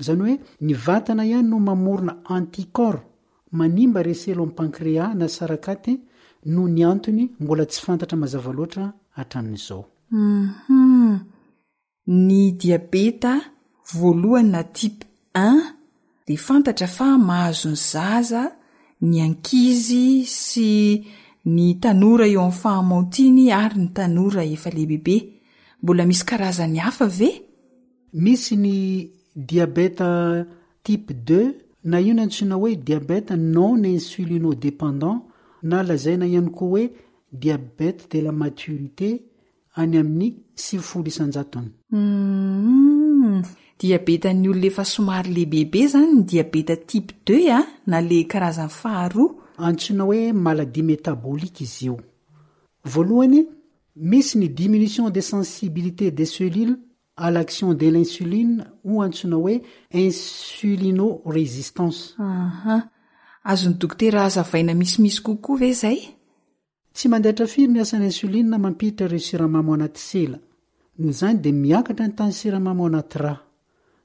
S11: izany hoe ny vatana ihany no mamorona anticorps manimba reselo amin'ny pancréas na sarakaty noho ny antony mbola tsy fantatra mazava loatra hatramin'izao.
S10: Hum. Ny diabeta voalohany na type un dia fantatra fa mahazo ny zaza, ny ankizy sy ny tanora eo amin'ny fahamaotiany ary ny tanora efa lehibebe. Mbola misy karazany hafa ve?
S11: Misy ny diabeta type deux na io no antsoina hoe diabeta non insulinodépendant na lazaina ihany koa hoe. diabète de la maturité any amin'ny 90 isan-jatony.
S10: Humm, diabetan'ny olona efa somary lehibebe izany ny diabeta type deux a, na le karazany faharoa.
S11: Antsoina hoe maladie métabolique izy io. Voalohany, misy ny diminution de sensibilité des cellules à l'action de l'insuline ou antsoina hoe insulino-résistance.
S10: Aha. Azon'ny dokotera hazavaina misimisy kokoa ve izay?
S11: Tsy mandaitra firy ny asan'ny insuline mampiditra ireo siramamy ao anaty sela. Noho izany dia miakatra ny tahan'ny siramamy ao anaty rà.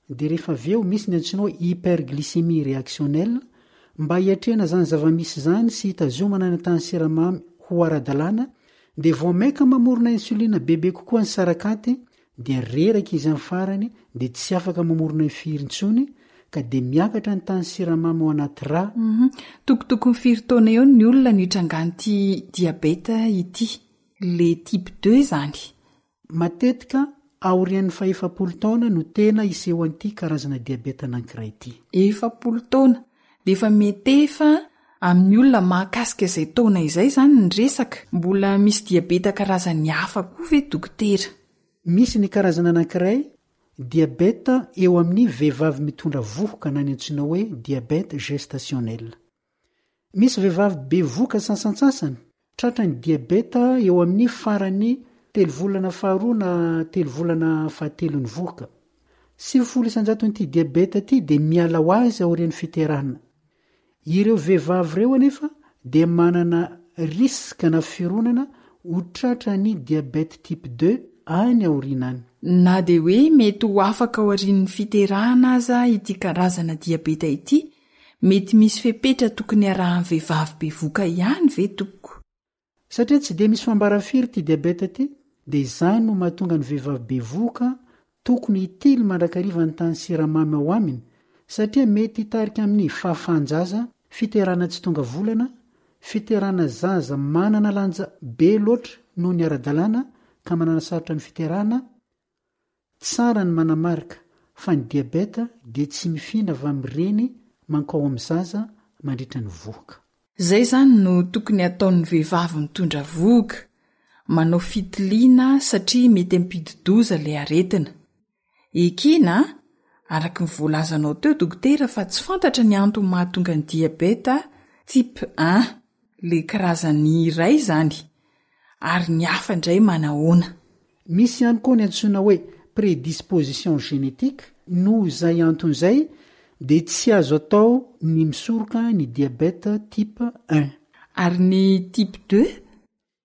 S11: Dia rehefa avy eo misy ny antsoina hoe hyperglycémie réactionnelle, mba hiatrehana izany zava-misy izany sy hitazomana ny tahan'ny siramamy ho ara-dalàna dia vao maika mamorona insuline bebe kokoa ny sarakaty dia reraka izy amin'ny farany dia tsy afaka mamorona firy intsony ka dia miakatra ny tahan'ny siramamy ao anaty rà.
S10: Tokotokony firy taona eo ny olona no hitrangan'ity diabeta ity, le type deux izany?
S11: Matetika aorian'ny fahefapolo taona no tena isehoan'ity karazana diabeta anankiray ity.
S10: 40 taona, dia efa mietefa amin'ny olona mahakasika izay taona izay izany ny resaka. Mbola misy diabeta karazany hafa koa ve dokotera?
S11: Misy ny karazana anankiray diabeta eo amin'ny vehivavy mitondra vohoka na ny antsoina hoe diabète gestationnel. Misy vehivavy bevoka sasantsasany tratran'ny diabeta eo amin'ny faran'ny telo volana faharoa na telo volana fahatelon'ny vohoka. 90 isan-jaton'ity diabeta ity dia miala ho azy aorian'ny fiterahana. Ireo vehivavy ireo anefa dia manana risque na fironana ho tratran'ny diabète type deux any aoriana any.
S10: Na dia hoe mety ho afaka aorian'ny fiterahana aza ity karazana diabeta ity, mety misy fepetra tokony harahan'ny vehivavy bevoka ihany ve tompoko?
S11: Satria tsy dia misy fambara firy ity diabeta ity dia izany no mahatonga ny vehivavy bevohoka tokony hitily mandrakariva ny tahan'ny siramamy ao aminy satria mety hitarika amin'ny fahafahan-jaza, fiterahana tsy tonga volana, fiterahana zaza manana lanja be loatra noho ny ara-dalàna ka mananasarotra ny fiterahana, Tsara ny manamarika fa ny diabeta dia tsy mifindra avy amin'ny reny mankao amin'ny zaza mandritra ny vohoka.
S10: Izay izany no tokony hataon'ny vehivavy mitondra vohoka, manao fitiliana satria mety hampidi-doza ilay aretina. Ekena, araka ny voalazanao teo dokotera fa tsy fantatra ny antony mahatonga ny diabeta type un, le karazany iray izany, ary ny hafa indray manahoana?
S11: Misy ihany koa ny antsoina hoe prédisposition génétique, noho izay antony izay dia tsy azo atao ny misoroka ny diabète type un.
S10: Ary ny type deux?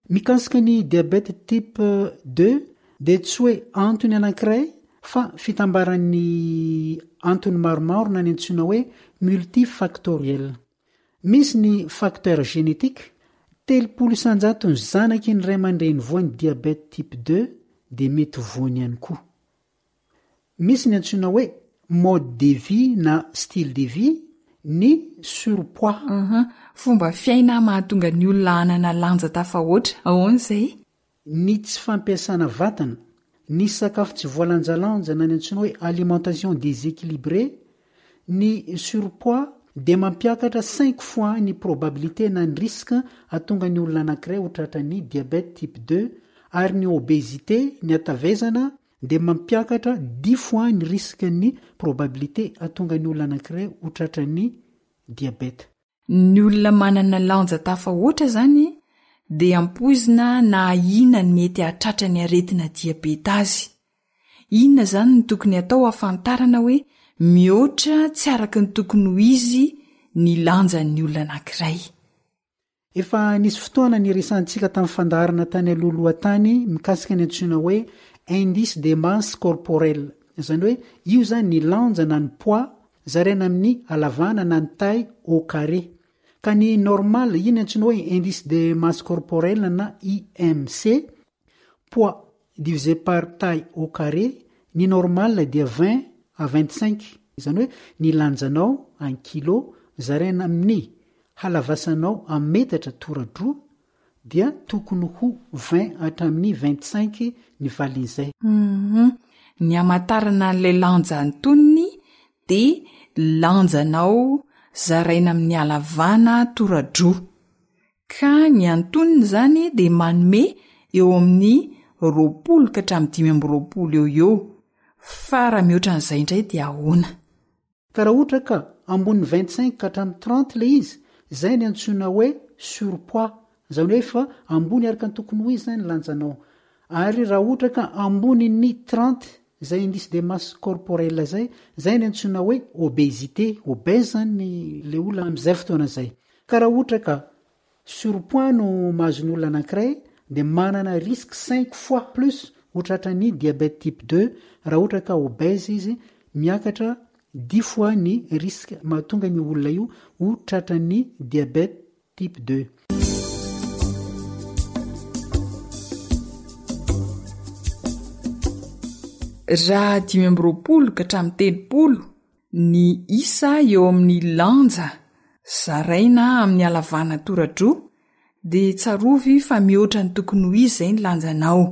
S11: Mikasika ny diabète type deux dia tsy hoe antony anankiray fa fitambaran'ny antony maromaro na ny antsoina hoe multifactoriel. Misy ny facteur génétique, 30 isan-jaton'ny zanaky ny ray aman-dreny voan'ny diabète type deux dia mety ho voany ihany koa. Misy ny antsoina hoe mode de vie na style de vie, ny surpoids.
S10: Fomba fiaina mahatonga ny olona hanana lanja tafahoatra, ahoana izay?
S11: Ny tsy fampiasana vatana, ny sakafo tsy voalanjalanja na ny antsoina hoe alimentation déséquilibrée, ny surpoids dia mampiakatra cinq fois ny probabilité na ny risque hahatonga ny olona anankiray ho tratran'ny diabète type deux ary ny obésité, ny hatavezana, dia mampiakatra dix fois ny risque ny probabilité hahatonga ny olona anankiray ho tratran'ny diabète.
S10: Ny olona manana lanja tafahoatra izany dia ampoizina na ahiana ny mety hahatratra ny aretina diabeta azy. Inona izany no tokony hatao hahafantarana hoe mihoatra tsy araka ny tokony ho izy ny lanjan'ny olona anankiray?
S11: Efa nisy fotoana niresahantsika tamin'ny fandaharana tany alohaloha tany mikasika ny antsoina hoe indice de masse corporelle, izany hoe io izany ny lanja na ny poids zaraina amin'ny halavana na ny taille au carré. Ka ny normal, io ny antsoina hoe indice de masse corporelle na IMC, poids divisé par taille au carré, ny normal dia 20 à 25, izany hoe ny lanjanao en kilo zaraina amin'ny halavasanao en metatra tora-droa dia tokony ho 20 hatramin'ny 25 ny valin'izay.
S10: Humm. Ny hamantarana an'ilay lanja antonony dia lanjanao zaraina amin'ny halavana tora-droa. Ka ny antonony izany dia manome eo amin'ny 20 ka hatramin'ny 25 eo ho eo. Fa raha mihoatra an'izay indray dia ahoana?
S11: Ka raha ohatra ka ambonin'ny 25 ka hatramin'ny 30 ilay izy, izay ny antsoina hoe surpoids, izany hoe efa ambony araka ny tokony ho izy izany ny lanjanao. Ary raha ohatra ka ambonin'ny 30 izay indice de masse corporelle izay, izay ny antsoina hoe obésité, obèse izany ilay olona amin'izay fotoana izay. Ka raha ohatra ka Surpoids no mahazo ny olona anankiray dia manana risque cinq fois plus ho tratran'ny diabète type deux raha ohatra ka obèse izy, miakatra dix fois ny risque mahatonga an'io olona io ho tratran'ny diabète type deux.
S10: Raha 25 ka hatramin'ny 30 Ny isa eo amin'ny lanja zaraina amin'ny halavana tora-droa dia tsarovy fa mihoatra ny tokony ho izy izay ny lanjanao.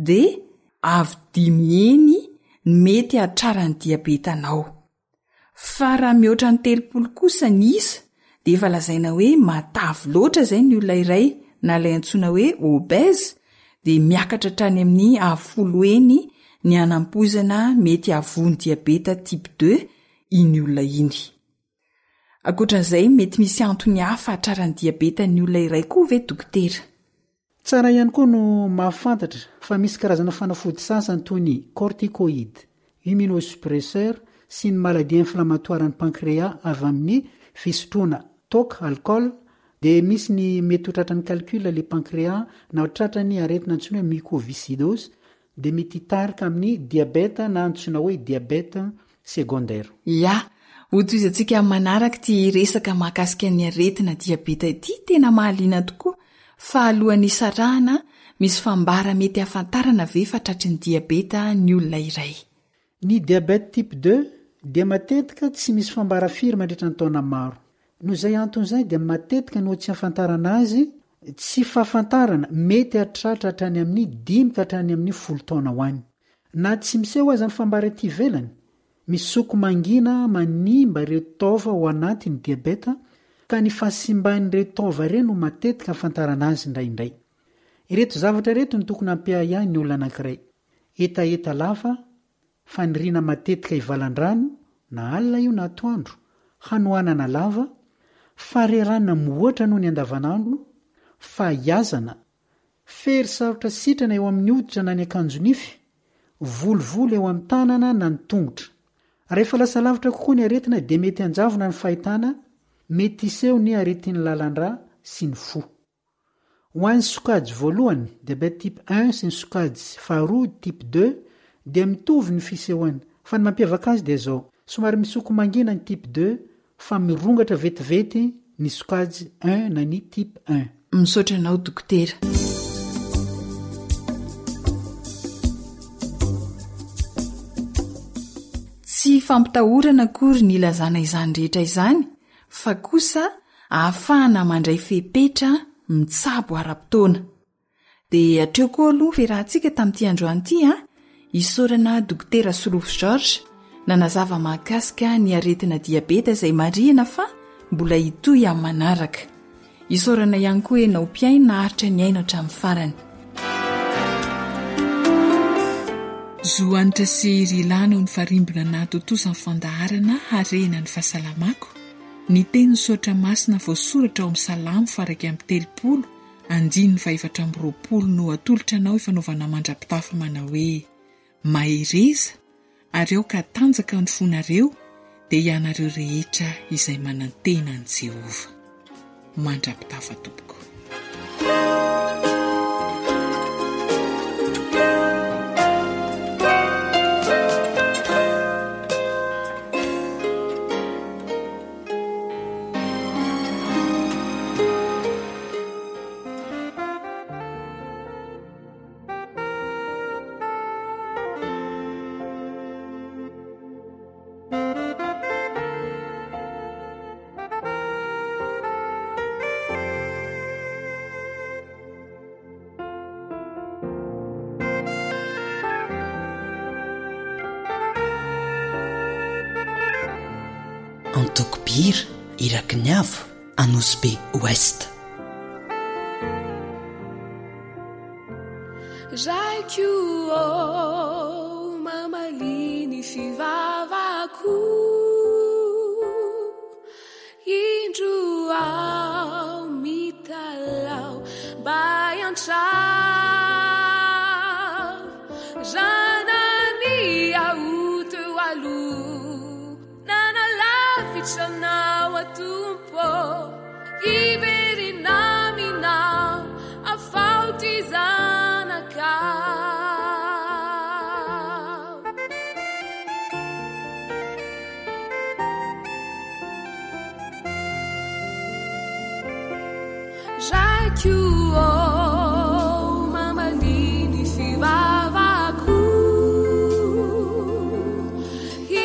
S10: Dia avo dimy heny ny mety hahatraran'ny diabetanao. Fa raha mihoatra ny 30 kosa ny isa dia efa lazaina hoe matavy loatra izay ny olona iray na ilay antsoina hoe obèse dia miakatra hatrany amin'ny avo folo heny ny hanampoizana mety hahavoa ny diabeta type deux iny olona iny. Ankoatran'izay, mety misy antony hafa hahatraran'ny diabeta ny olona iray koa ve dokotera?
S11: Tsara ihany koa no mahafantatra fa misy karazana fanafody sasany toy ny corticoïdes, immunosuppresseurs sy ny maladie inflammatoire ny pancréas avy amin'ny fisotroana toaka, alcool, dia misy ny mety ho tratran'ny calcul le pancréas na ho tratran'ny aretina antsoina hoe mucoviscidose dia mety hitarika amin'ny diabeta na antsoina hoe diabète secondaire.
S10: Ya, hotohizantsika amin'ny manaraka ity resaka mahakasika ny aretina diabeta ity, tena mahaliana tokoa, fa alohan'ny hisarahana, misy fambara mety hahafantarana ve fa tratry ny diabeta ny olona iray?
S11: Ny diabète type deux dia matetika tsy misy fambara firy mandritra ny taona maro. Noho izay antony izay dia matetika no tsy ahafantarana azy, tsy fahafantarana mety hahatratra hatrany amin'ny dimy ka hatrany amin'ny folo taona ho any. Na tsy miseho aza ny fambara ety ivelany, misoko mangina manimba ireo taova ao anaty ny diabeta ka ny fahasimban'ireo taova ireo no matetika ahafantarana azy indraindray. Ireto zavatra ireto no tokony hampiahiahy ny olona anankiray. Hetaheta lava, faniriana matetika hivalan-drano, na alina io na atoandro, hanoanana lava, farerana mihoatra noho ny andavanandro, fahiazana, fery sarotra sitrana eo amin'ny hoditra na ny akanjo-nify, volovolo eo amin'ny tanana na ny tongotra. Rehefa lasa lavitra kokoa ny aretina dia mety hanjavona ny fahitana, mety hiseho ny aretin'ny lalan-drà sy ny fo. Ho an'ny sokajy voalohany, diabète type un, sy ny sokajy faharoa, type deux, dia mitovy ny fisehoany, fa ny mampiavaka azy dia izao, somary misoko mangina ny type deux, fa mirongatra vetivety ny sokajy un na ny type un.
S10: Misaotra anao Dokotera. Tsy fampitahorana akory ny ilazana izany rehetra izany fa kosa ahafahana mandray fepetra mitsabo ara-potoana. Dia hatreo koa aloha ny fiarahantsika tamin'ity androany ity an! Isaorana Dokotera Solofo Georges nanazava mahakasika ny aretina diabeta izay marihina fa mbola hitohy amin'ny manaraka. Isaorana ihany koa ianao mpihaino naharitra nihaino hatramin'ny farany. Zo Hanitra sy Rilà no nifarimbona nahatontosa ny fandaharana Harena ny fahasalamako, ny tenin'ny Soratra Masina voasoratra ao amin'ny Salamo faha-31 andininy faha-24 no atolotra anao ifanaovana mandra-pitafa manao hoe, Mahereza ary aoka hatanjaka ny fonareo, dia ianareo rehetra izay manantena an'i Jehovah. Mandra-pitafa tompoko.
S3: Antoko Mpihira Iraky ny Avo, Anosibe Ouest.
S5: Raiko ô, mamalia ny fivavako. Indro aho mitalaho mba hiantrao. Raha nania aho teo aloha, nanalavitra anao aho Tompo. Hiverina aminao, afaho ty zanakao. Raiko ô, mamalia ny fivavako.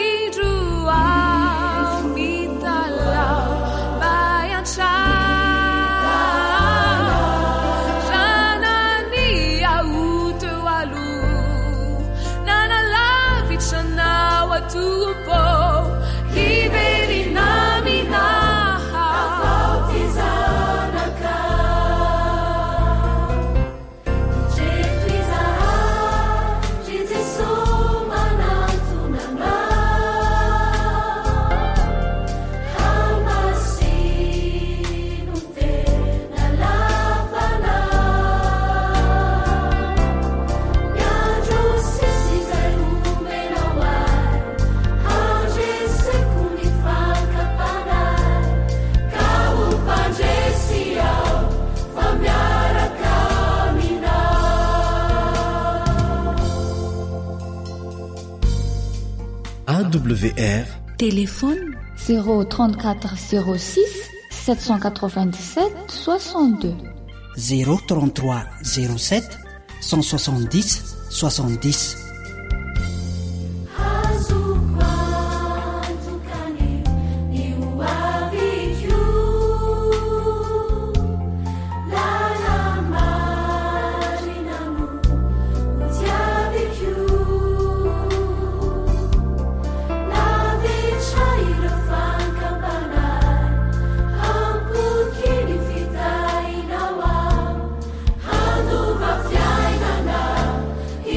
S5: Indro aho mitalaho mba hiantrao. Raha nania aho teo aloha, nanalavitra anao aho Tompo. Hiverina aminao. Afao ty zanakao. Indreto izahay, ry Jesoa manantona Anao. Hamasino ny tena lapanao. Ny andro sisa izay omenao ahy, handreseko ny fakam-panahy, ka ho mpandresy aho fa miaraka aminao.
S12: AWR.
S4: Téléphone
S13: 0 34 06 797 62.
S14: 0 33 07 170 70.
S5: Azoko antoka ny ny ho aviko, lala-marina no hotiaviko. Lavitra ireo fankam-panahy, hampoky ny fitahianao aho, handova fiainana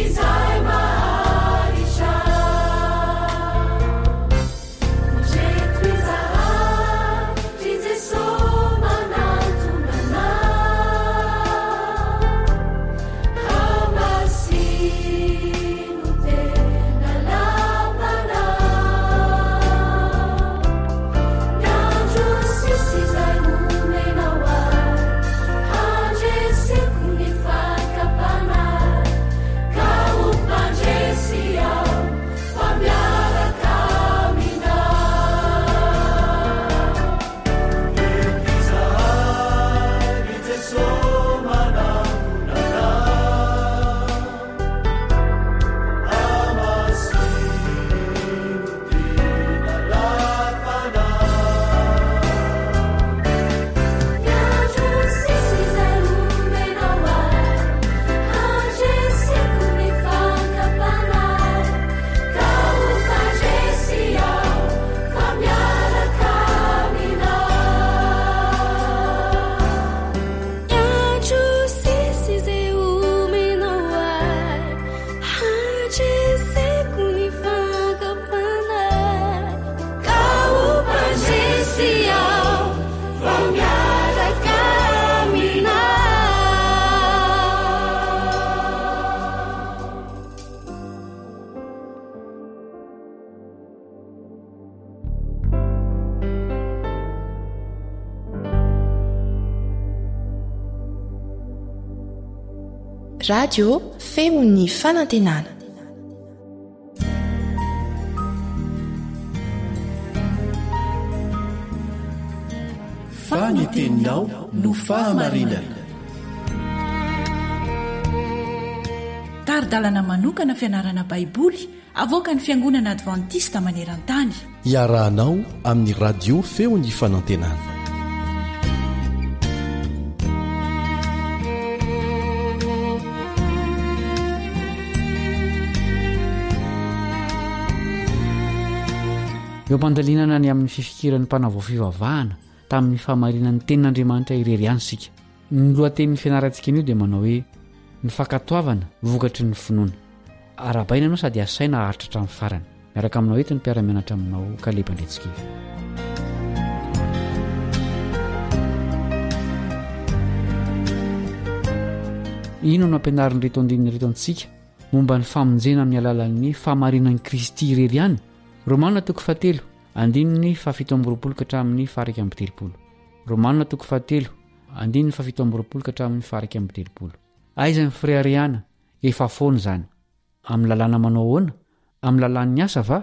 S5: izay maharitra. Indreto izahay, ry Jesoa manantona anao. Hamasino tena lapanao. Ny andro sisa izay omenao ahy, handreseko ny fakam-panahy, ka ho mpandresy aho fa miaraka aminao.
S15: Indreto izahay, ry Jesoa manantona anao. Hamasino tena lapanao.
S5: Ny andro sisa izay omenao ahy, handreseko ny fakam-panahy, ka ho mpandresy aho fa miaraka aminao. Ny andro sisa izay omenao ahy, handreseko ny fakam-panahy, ka ho mpandresy aho fa miaraka aminao.
S2: Radio Feon'ny Fanantenana.
S12: Fa ny teninao no fahamarinana.
S4: Tari-dalana manokana fianarana Baiboly avoakan'ny Fiangonana Advantista maneran-tany.
S12: Iarahanao amin'ny Radio Feon'ny Fanantenana.
S16: Eo am-pandalinana ny amin'ny fifikiran'ny mpanavao fivavahana tamin'ny fahamarinan'ny tenin'Andriamanitra irery ihany isika. Ny lohatenin'ny fianarantsika anio dia manao hoe. Ny fankatoavana vokatry ny finoana. Arahabaina ianao sady asaina haharitra hatramin'ny farany. Miaraka aminao eto ny mpiara-mianatra aminao Kaleba Andriantsikivy. Inona no ampianarin'ireto andininy ireto antsika momba ny famonjena amin'ny alalan'ny fahamarinan'i Kristy irery ihany? Romana toko fahatelo, andininy fahafito amby 20 ka hatramin'ny faha-31. Romana toko fahatelo, andininy fahafito amby 20 ka hatramin'ny faha-31. Aiza ny fireharehana? Efa foana izany. Amin'ny lalàna manao ahoana? Amin'ny lalàn'ny asa va?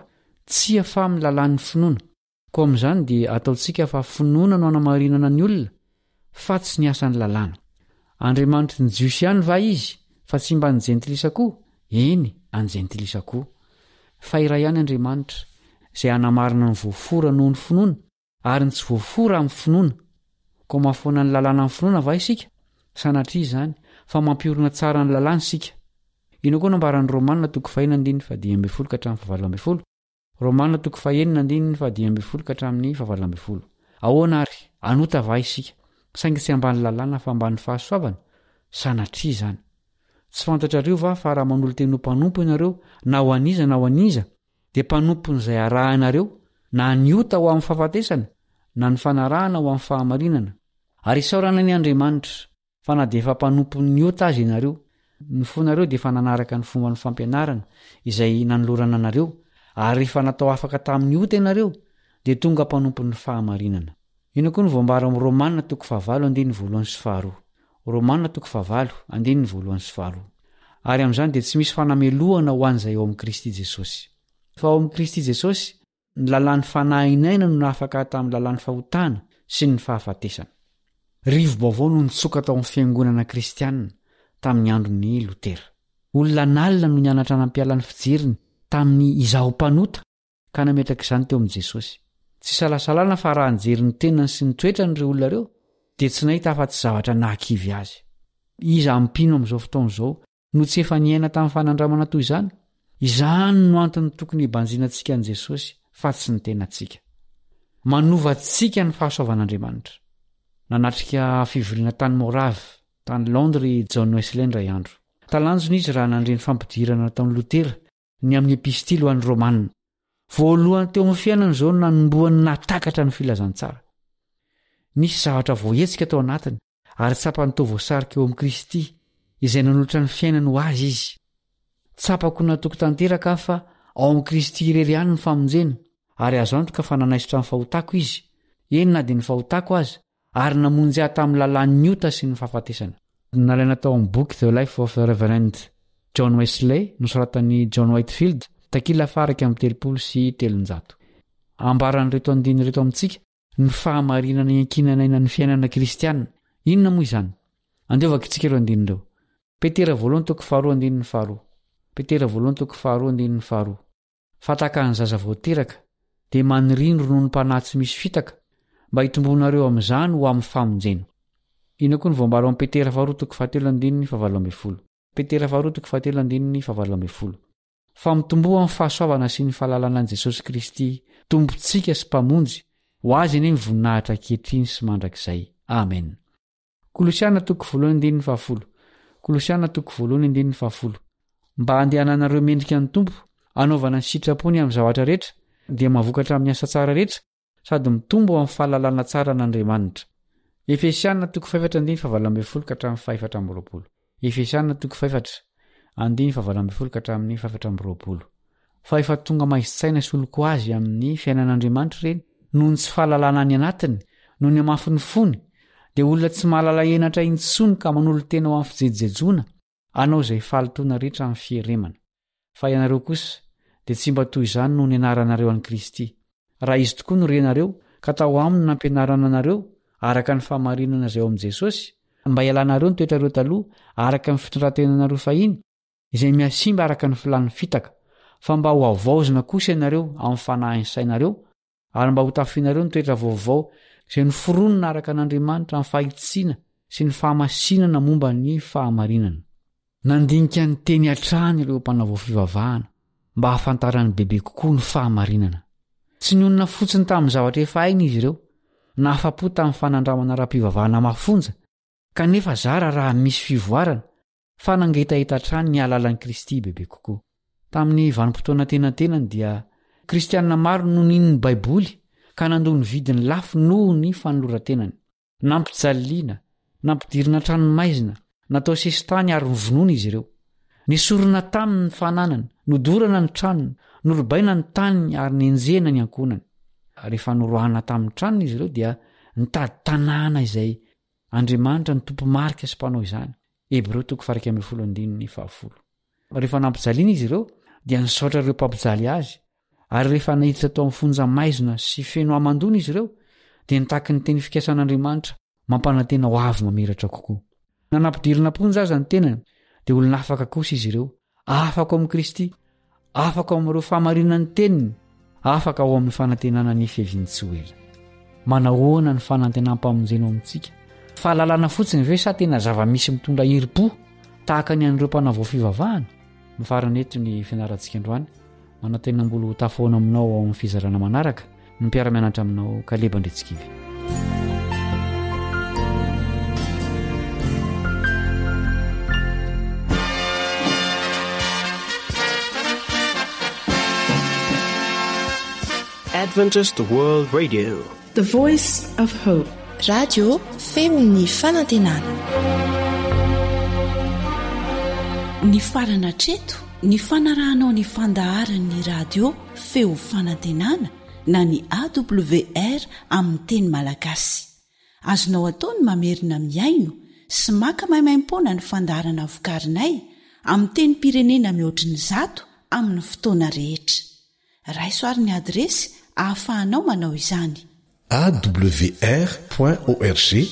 S16: Tsia fa amin'ny lalàn'ny finoana. Koa amin'izany dia ataontsika fa finoana no anamarinana ny olona fa tsy ny asan'ny lalàna. Andriamanitry ny Jiosy ihany va izy fa tsy mba ny Jentilisa koa? Eny, an'ny Jentilisa koa. Fa iray ihany Andriamanitra, izay hanamarina ny voafora noho ny finoana, ary ny tsy voafora amin'ny finoana. Koa mahafoana ny lalàna amin'ny finoana va isika? Sanatria izany, fa mampiorina tsara ny lalàna isika. Inona koa no ambaran'ny Romana toko fahena andininy fahadimy ambin'ny folo ka hatramin'ny fahavalo ambin'ny folo? Romana toko fahenina andininy fahadimy ambin'ny folo ka hatramin'ny fahavalo ambin'ny folo. Ahoana àry? Hanota va isika, saingy tsy ambany lalàna fa ambany fahasoavana? Sanatria izany! Tsy fantatrareo va fa raha manolo-tena ho mpanompo ianareo, na ho an'iza na ho an'iza, dia mpanompon'izay arahinareo, na ny ota ho amin'ny fahafatesana, na ny fanarahana ho amin'ny fahamarinana? Ary isaorana anie Andriamanitra, Fa na dia efa mpanompon'ny ota aza ianareo, ny fonareo dia efa nanaraka ny fomban'ny fampianarana izay nanolorana anareo, ary rehefa natao afaka tamin'ny ota ianareo, dia tonga mpanompon'ny fahamarinana. Inona koa no voambara ao amin'ny Romana toko fahavalo andininy voalohany sy faharoa? Romana toko fahavalo, andininy voalohany sy faharoa. Ary amin'izany dia tsy misy fanamelohana ho an'izay ao amin'i Kristy Jesosy. Fa ao amin'i Kristy Jesosy, Ny lalàn'ny fanahin'aina no nahafaka ahy tamin'ny lalàn'ny fahotana sy ny fahafatesana. Rivo-baovao no nitsoka tao amin'ny fiangonana kristianina tamin'ny andron'i Lotera. Olona an'alina no nianatra nampiala ny fijeriny tamin'ny izaho mpanota ka nametraka izany teo amin'i Jesosy. Tsy isalasalana fa raha nijery ny tenany sy ny toetrany ireo olona ireo dia tsy nahita afa-tsy zavatra nahakivy azy. Iza amin'ny mpino amin'izao fotoana izao no tsy efa niaina tamin'ny fanandramana toy izany? Izany no antony tokony hibanjinantsika an'i Jesosy fa tsy ny tenantsika. Manova antsika ny fahasoavan'Andriamanitra. Nanatrika fivoriana tany Morave, tany Londres i John Wesley indray andro. Talanjona izy raha nandre ny fampidirana nataon'i Lotera ny amin'ny epistily ho an'ny Romana. Voalohany teo amin'ny fiainany izao no nanombohany nahatakatra ny filazantsara. Nisy zavatra voahetsika tao anatiny ary tsapany toa voasarika eo amin'i Kristy, izay nanolotra ny fiainany ho azy izy. Tsapako natoky tanteraka aho fa ao amin'i Kristy irery ihany ny famonjena, ary azo antoka fa nanaisotra ny fahotako Izy, eny na dia ny fahotako aza, ary namonjy ahy tamin'ny lalàn'ny ota sy ny fahafatesana. Nalaina tao amin'ny boky The Life of the Reverend John Wesley, nosoratan'i John Whitefield, takila faha 331. Ambaran'ireto andininy ireto amintsika ny fahamarinana iankinan'aina ny fiainana kristiana. Inona moa izany? Andeha hovakintsika ireo andininy ireo. Petera voalohany toko faharoa andininy faharoa. Petera voalohany toko faharoa andininy faharoa. Fa tahaka ny zaza vao teraka, dia maniria ny rononom-panahy tsy misy fitaka, mba hitomboanareo amin'izany ho amin'ny famonjena. Inona koa no voambara ao amin'ny Petera faharoa toko fahatelo andininy fahavalo ambin'ny folo. Petera faharoa toko fahatelo andininy fahavalo ambin'ny folo. Fa mitomboa amin'ny fahasoavana sy ny fahalalana an'i Jesosy Kristy, Tompontsika sy Mpamonjy, ho Azy anie ny voninahitra ankehitriny sy mandrakizay. Amen. Kolosiana toko voalohany andininy fahafolo. Kolosiana toko voalohany andininy fahafolo. Mba handehananareo mendrika ny Tompo, hanaovana ny sitrapony amin'ny zavatra rehetra, dia mahavokatra amin'ny asa tsara rehetra, sady mitombo amin'ny fahalalana tsara an'Andriamanitra. Efesiana toko fahefatra andininy fahavalo ambin'ny folo ka hatramin'ny fahefatra amby 20. Efesiana toko fahefatra andininy fahavalo ambin'ny folo ka hatramin'ny fahefatra amby 20. Fa efa tonga maizin-tsaina sy olon-ko azy amin'ny fiainan'Andriamanitra ireny noho ny tsy fahalalana any anatiny, noho ny hamafin'ny fony, dia olona tsy mahalala henatra intsony ka manolo-tena ho amin'ny fijejojejoana, hanao izay fahalotoana rehetra amin'ny fieremana. Fa ianareo kosa, dia tsy mba toy izany no nianaranareo an'i Kristy. Raha Izy tokoa no renareo, ka tao aminy no nampianarana anareo, araka ny fahamarinana izay ao amin'i Jesosy, mba hialanareo ny toetrareo taloha, araka ny fitondran-tenanareo fahiny, izay mihasimba araka ny filàn'ny fitaka, fa mba hohavaozina kosa ianareo amin'ny fanahin'ny sainareo, ary mba hotafianareo ny toetra vaovao izay noforonina araka an'Andriamanitra amin'ny fahitsiana sy ny fahamasinana momba ny fahamarinana. Nandinika ny teny hatrany ireo mpanavao fivavahana mba hahafantarany bebe kokoa ny fahamarinana. Tsy nionona fotsiny tamin'ny zavatra efa hainy izy ireo, na afa-po tamin'ny fanandramana ara-pivavahana mafonja, kanefa zara raha misy fivoarana. Fa nangetaheta hatrany ny hahalala an'i Kristy bebe kokoa. Tamin'ny vanim-potoana antenatenany dia Kristianina maro no nino ny Baiboly ka nandoa ny vidiny lafo noho ny fanoloran-tenany. Nampijaliana, nampidirina an-tranomaizina, natao sesitany ary novonoina izy ireo. Nesorina taminy ny fananany, nodorana ny tranony, norobaina ny taniny ary nenjehina ny ankohonany. Rehefa noroahana tamin'ny tranony izy ireo dia nitady tanàna izay Andriamanitra no tompo-marika sy mpanao izany. Hebreo toko faha-11 andininy fahafolo. Rehefa nampijaliana izy ireo dia nisaotra ireo mpampijaly azy, ary rehefa naiditra tao amin'ny fonja maizina sy feno hamandoana izy ireo dia nitaky ny teny fikasan'Andriamanitra mampanantena ho avy mamiratra kokoa. Na nampidirina am-ponja aza ny tenany dia olona afaka kosa izy ireo, afaka ao amin'i Kristy, afaka ao amin'ireo fahamarinan'ny teniny, afaka ao amin'ny fanantenana ny fiaviany tsy ho ela. Manahoana ny fanantenam-pamonjena ao amintsika? Fahalalana fotsiny ve sa tena zava-misy mitondra herim-po tahaka ny an'ireo mpanavao fivavahana? Mifarana eto ny fianarantsika androany. Manantena mbola ho tafahoana aminao ao amin'ny fizarana manaraka ny mpiara-mianatra aminao Kaleba Andritsikivy.
S12: Adventist World Radio.
S2: The Voice of Hope. Radio feon'ny fanantenana.
S4: Nifarana hatreto ny fanarahanao ny fandaharan'ny radio feo fanantenana na ny AWR amin'ny teny malagasy. Azonao atao ny mamerina mihaino sy maka maimaimpoana ny fandaharana vokarinay amin'ny tenim-pirenena mihoatry ny zato amin'ny fotoana rehetra. Raiso ary ny adiresy ahafahanao manao izany.
S12: Awr point org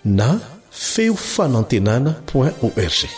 S12: na feo fanantenana point org.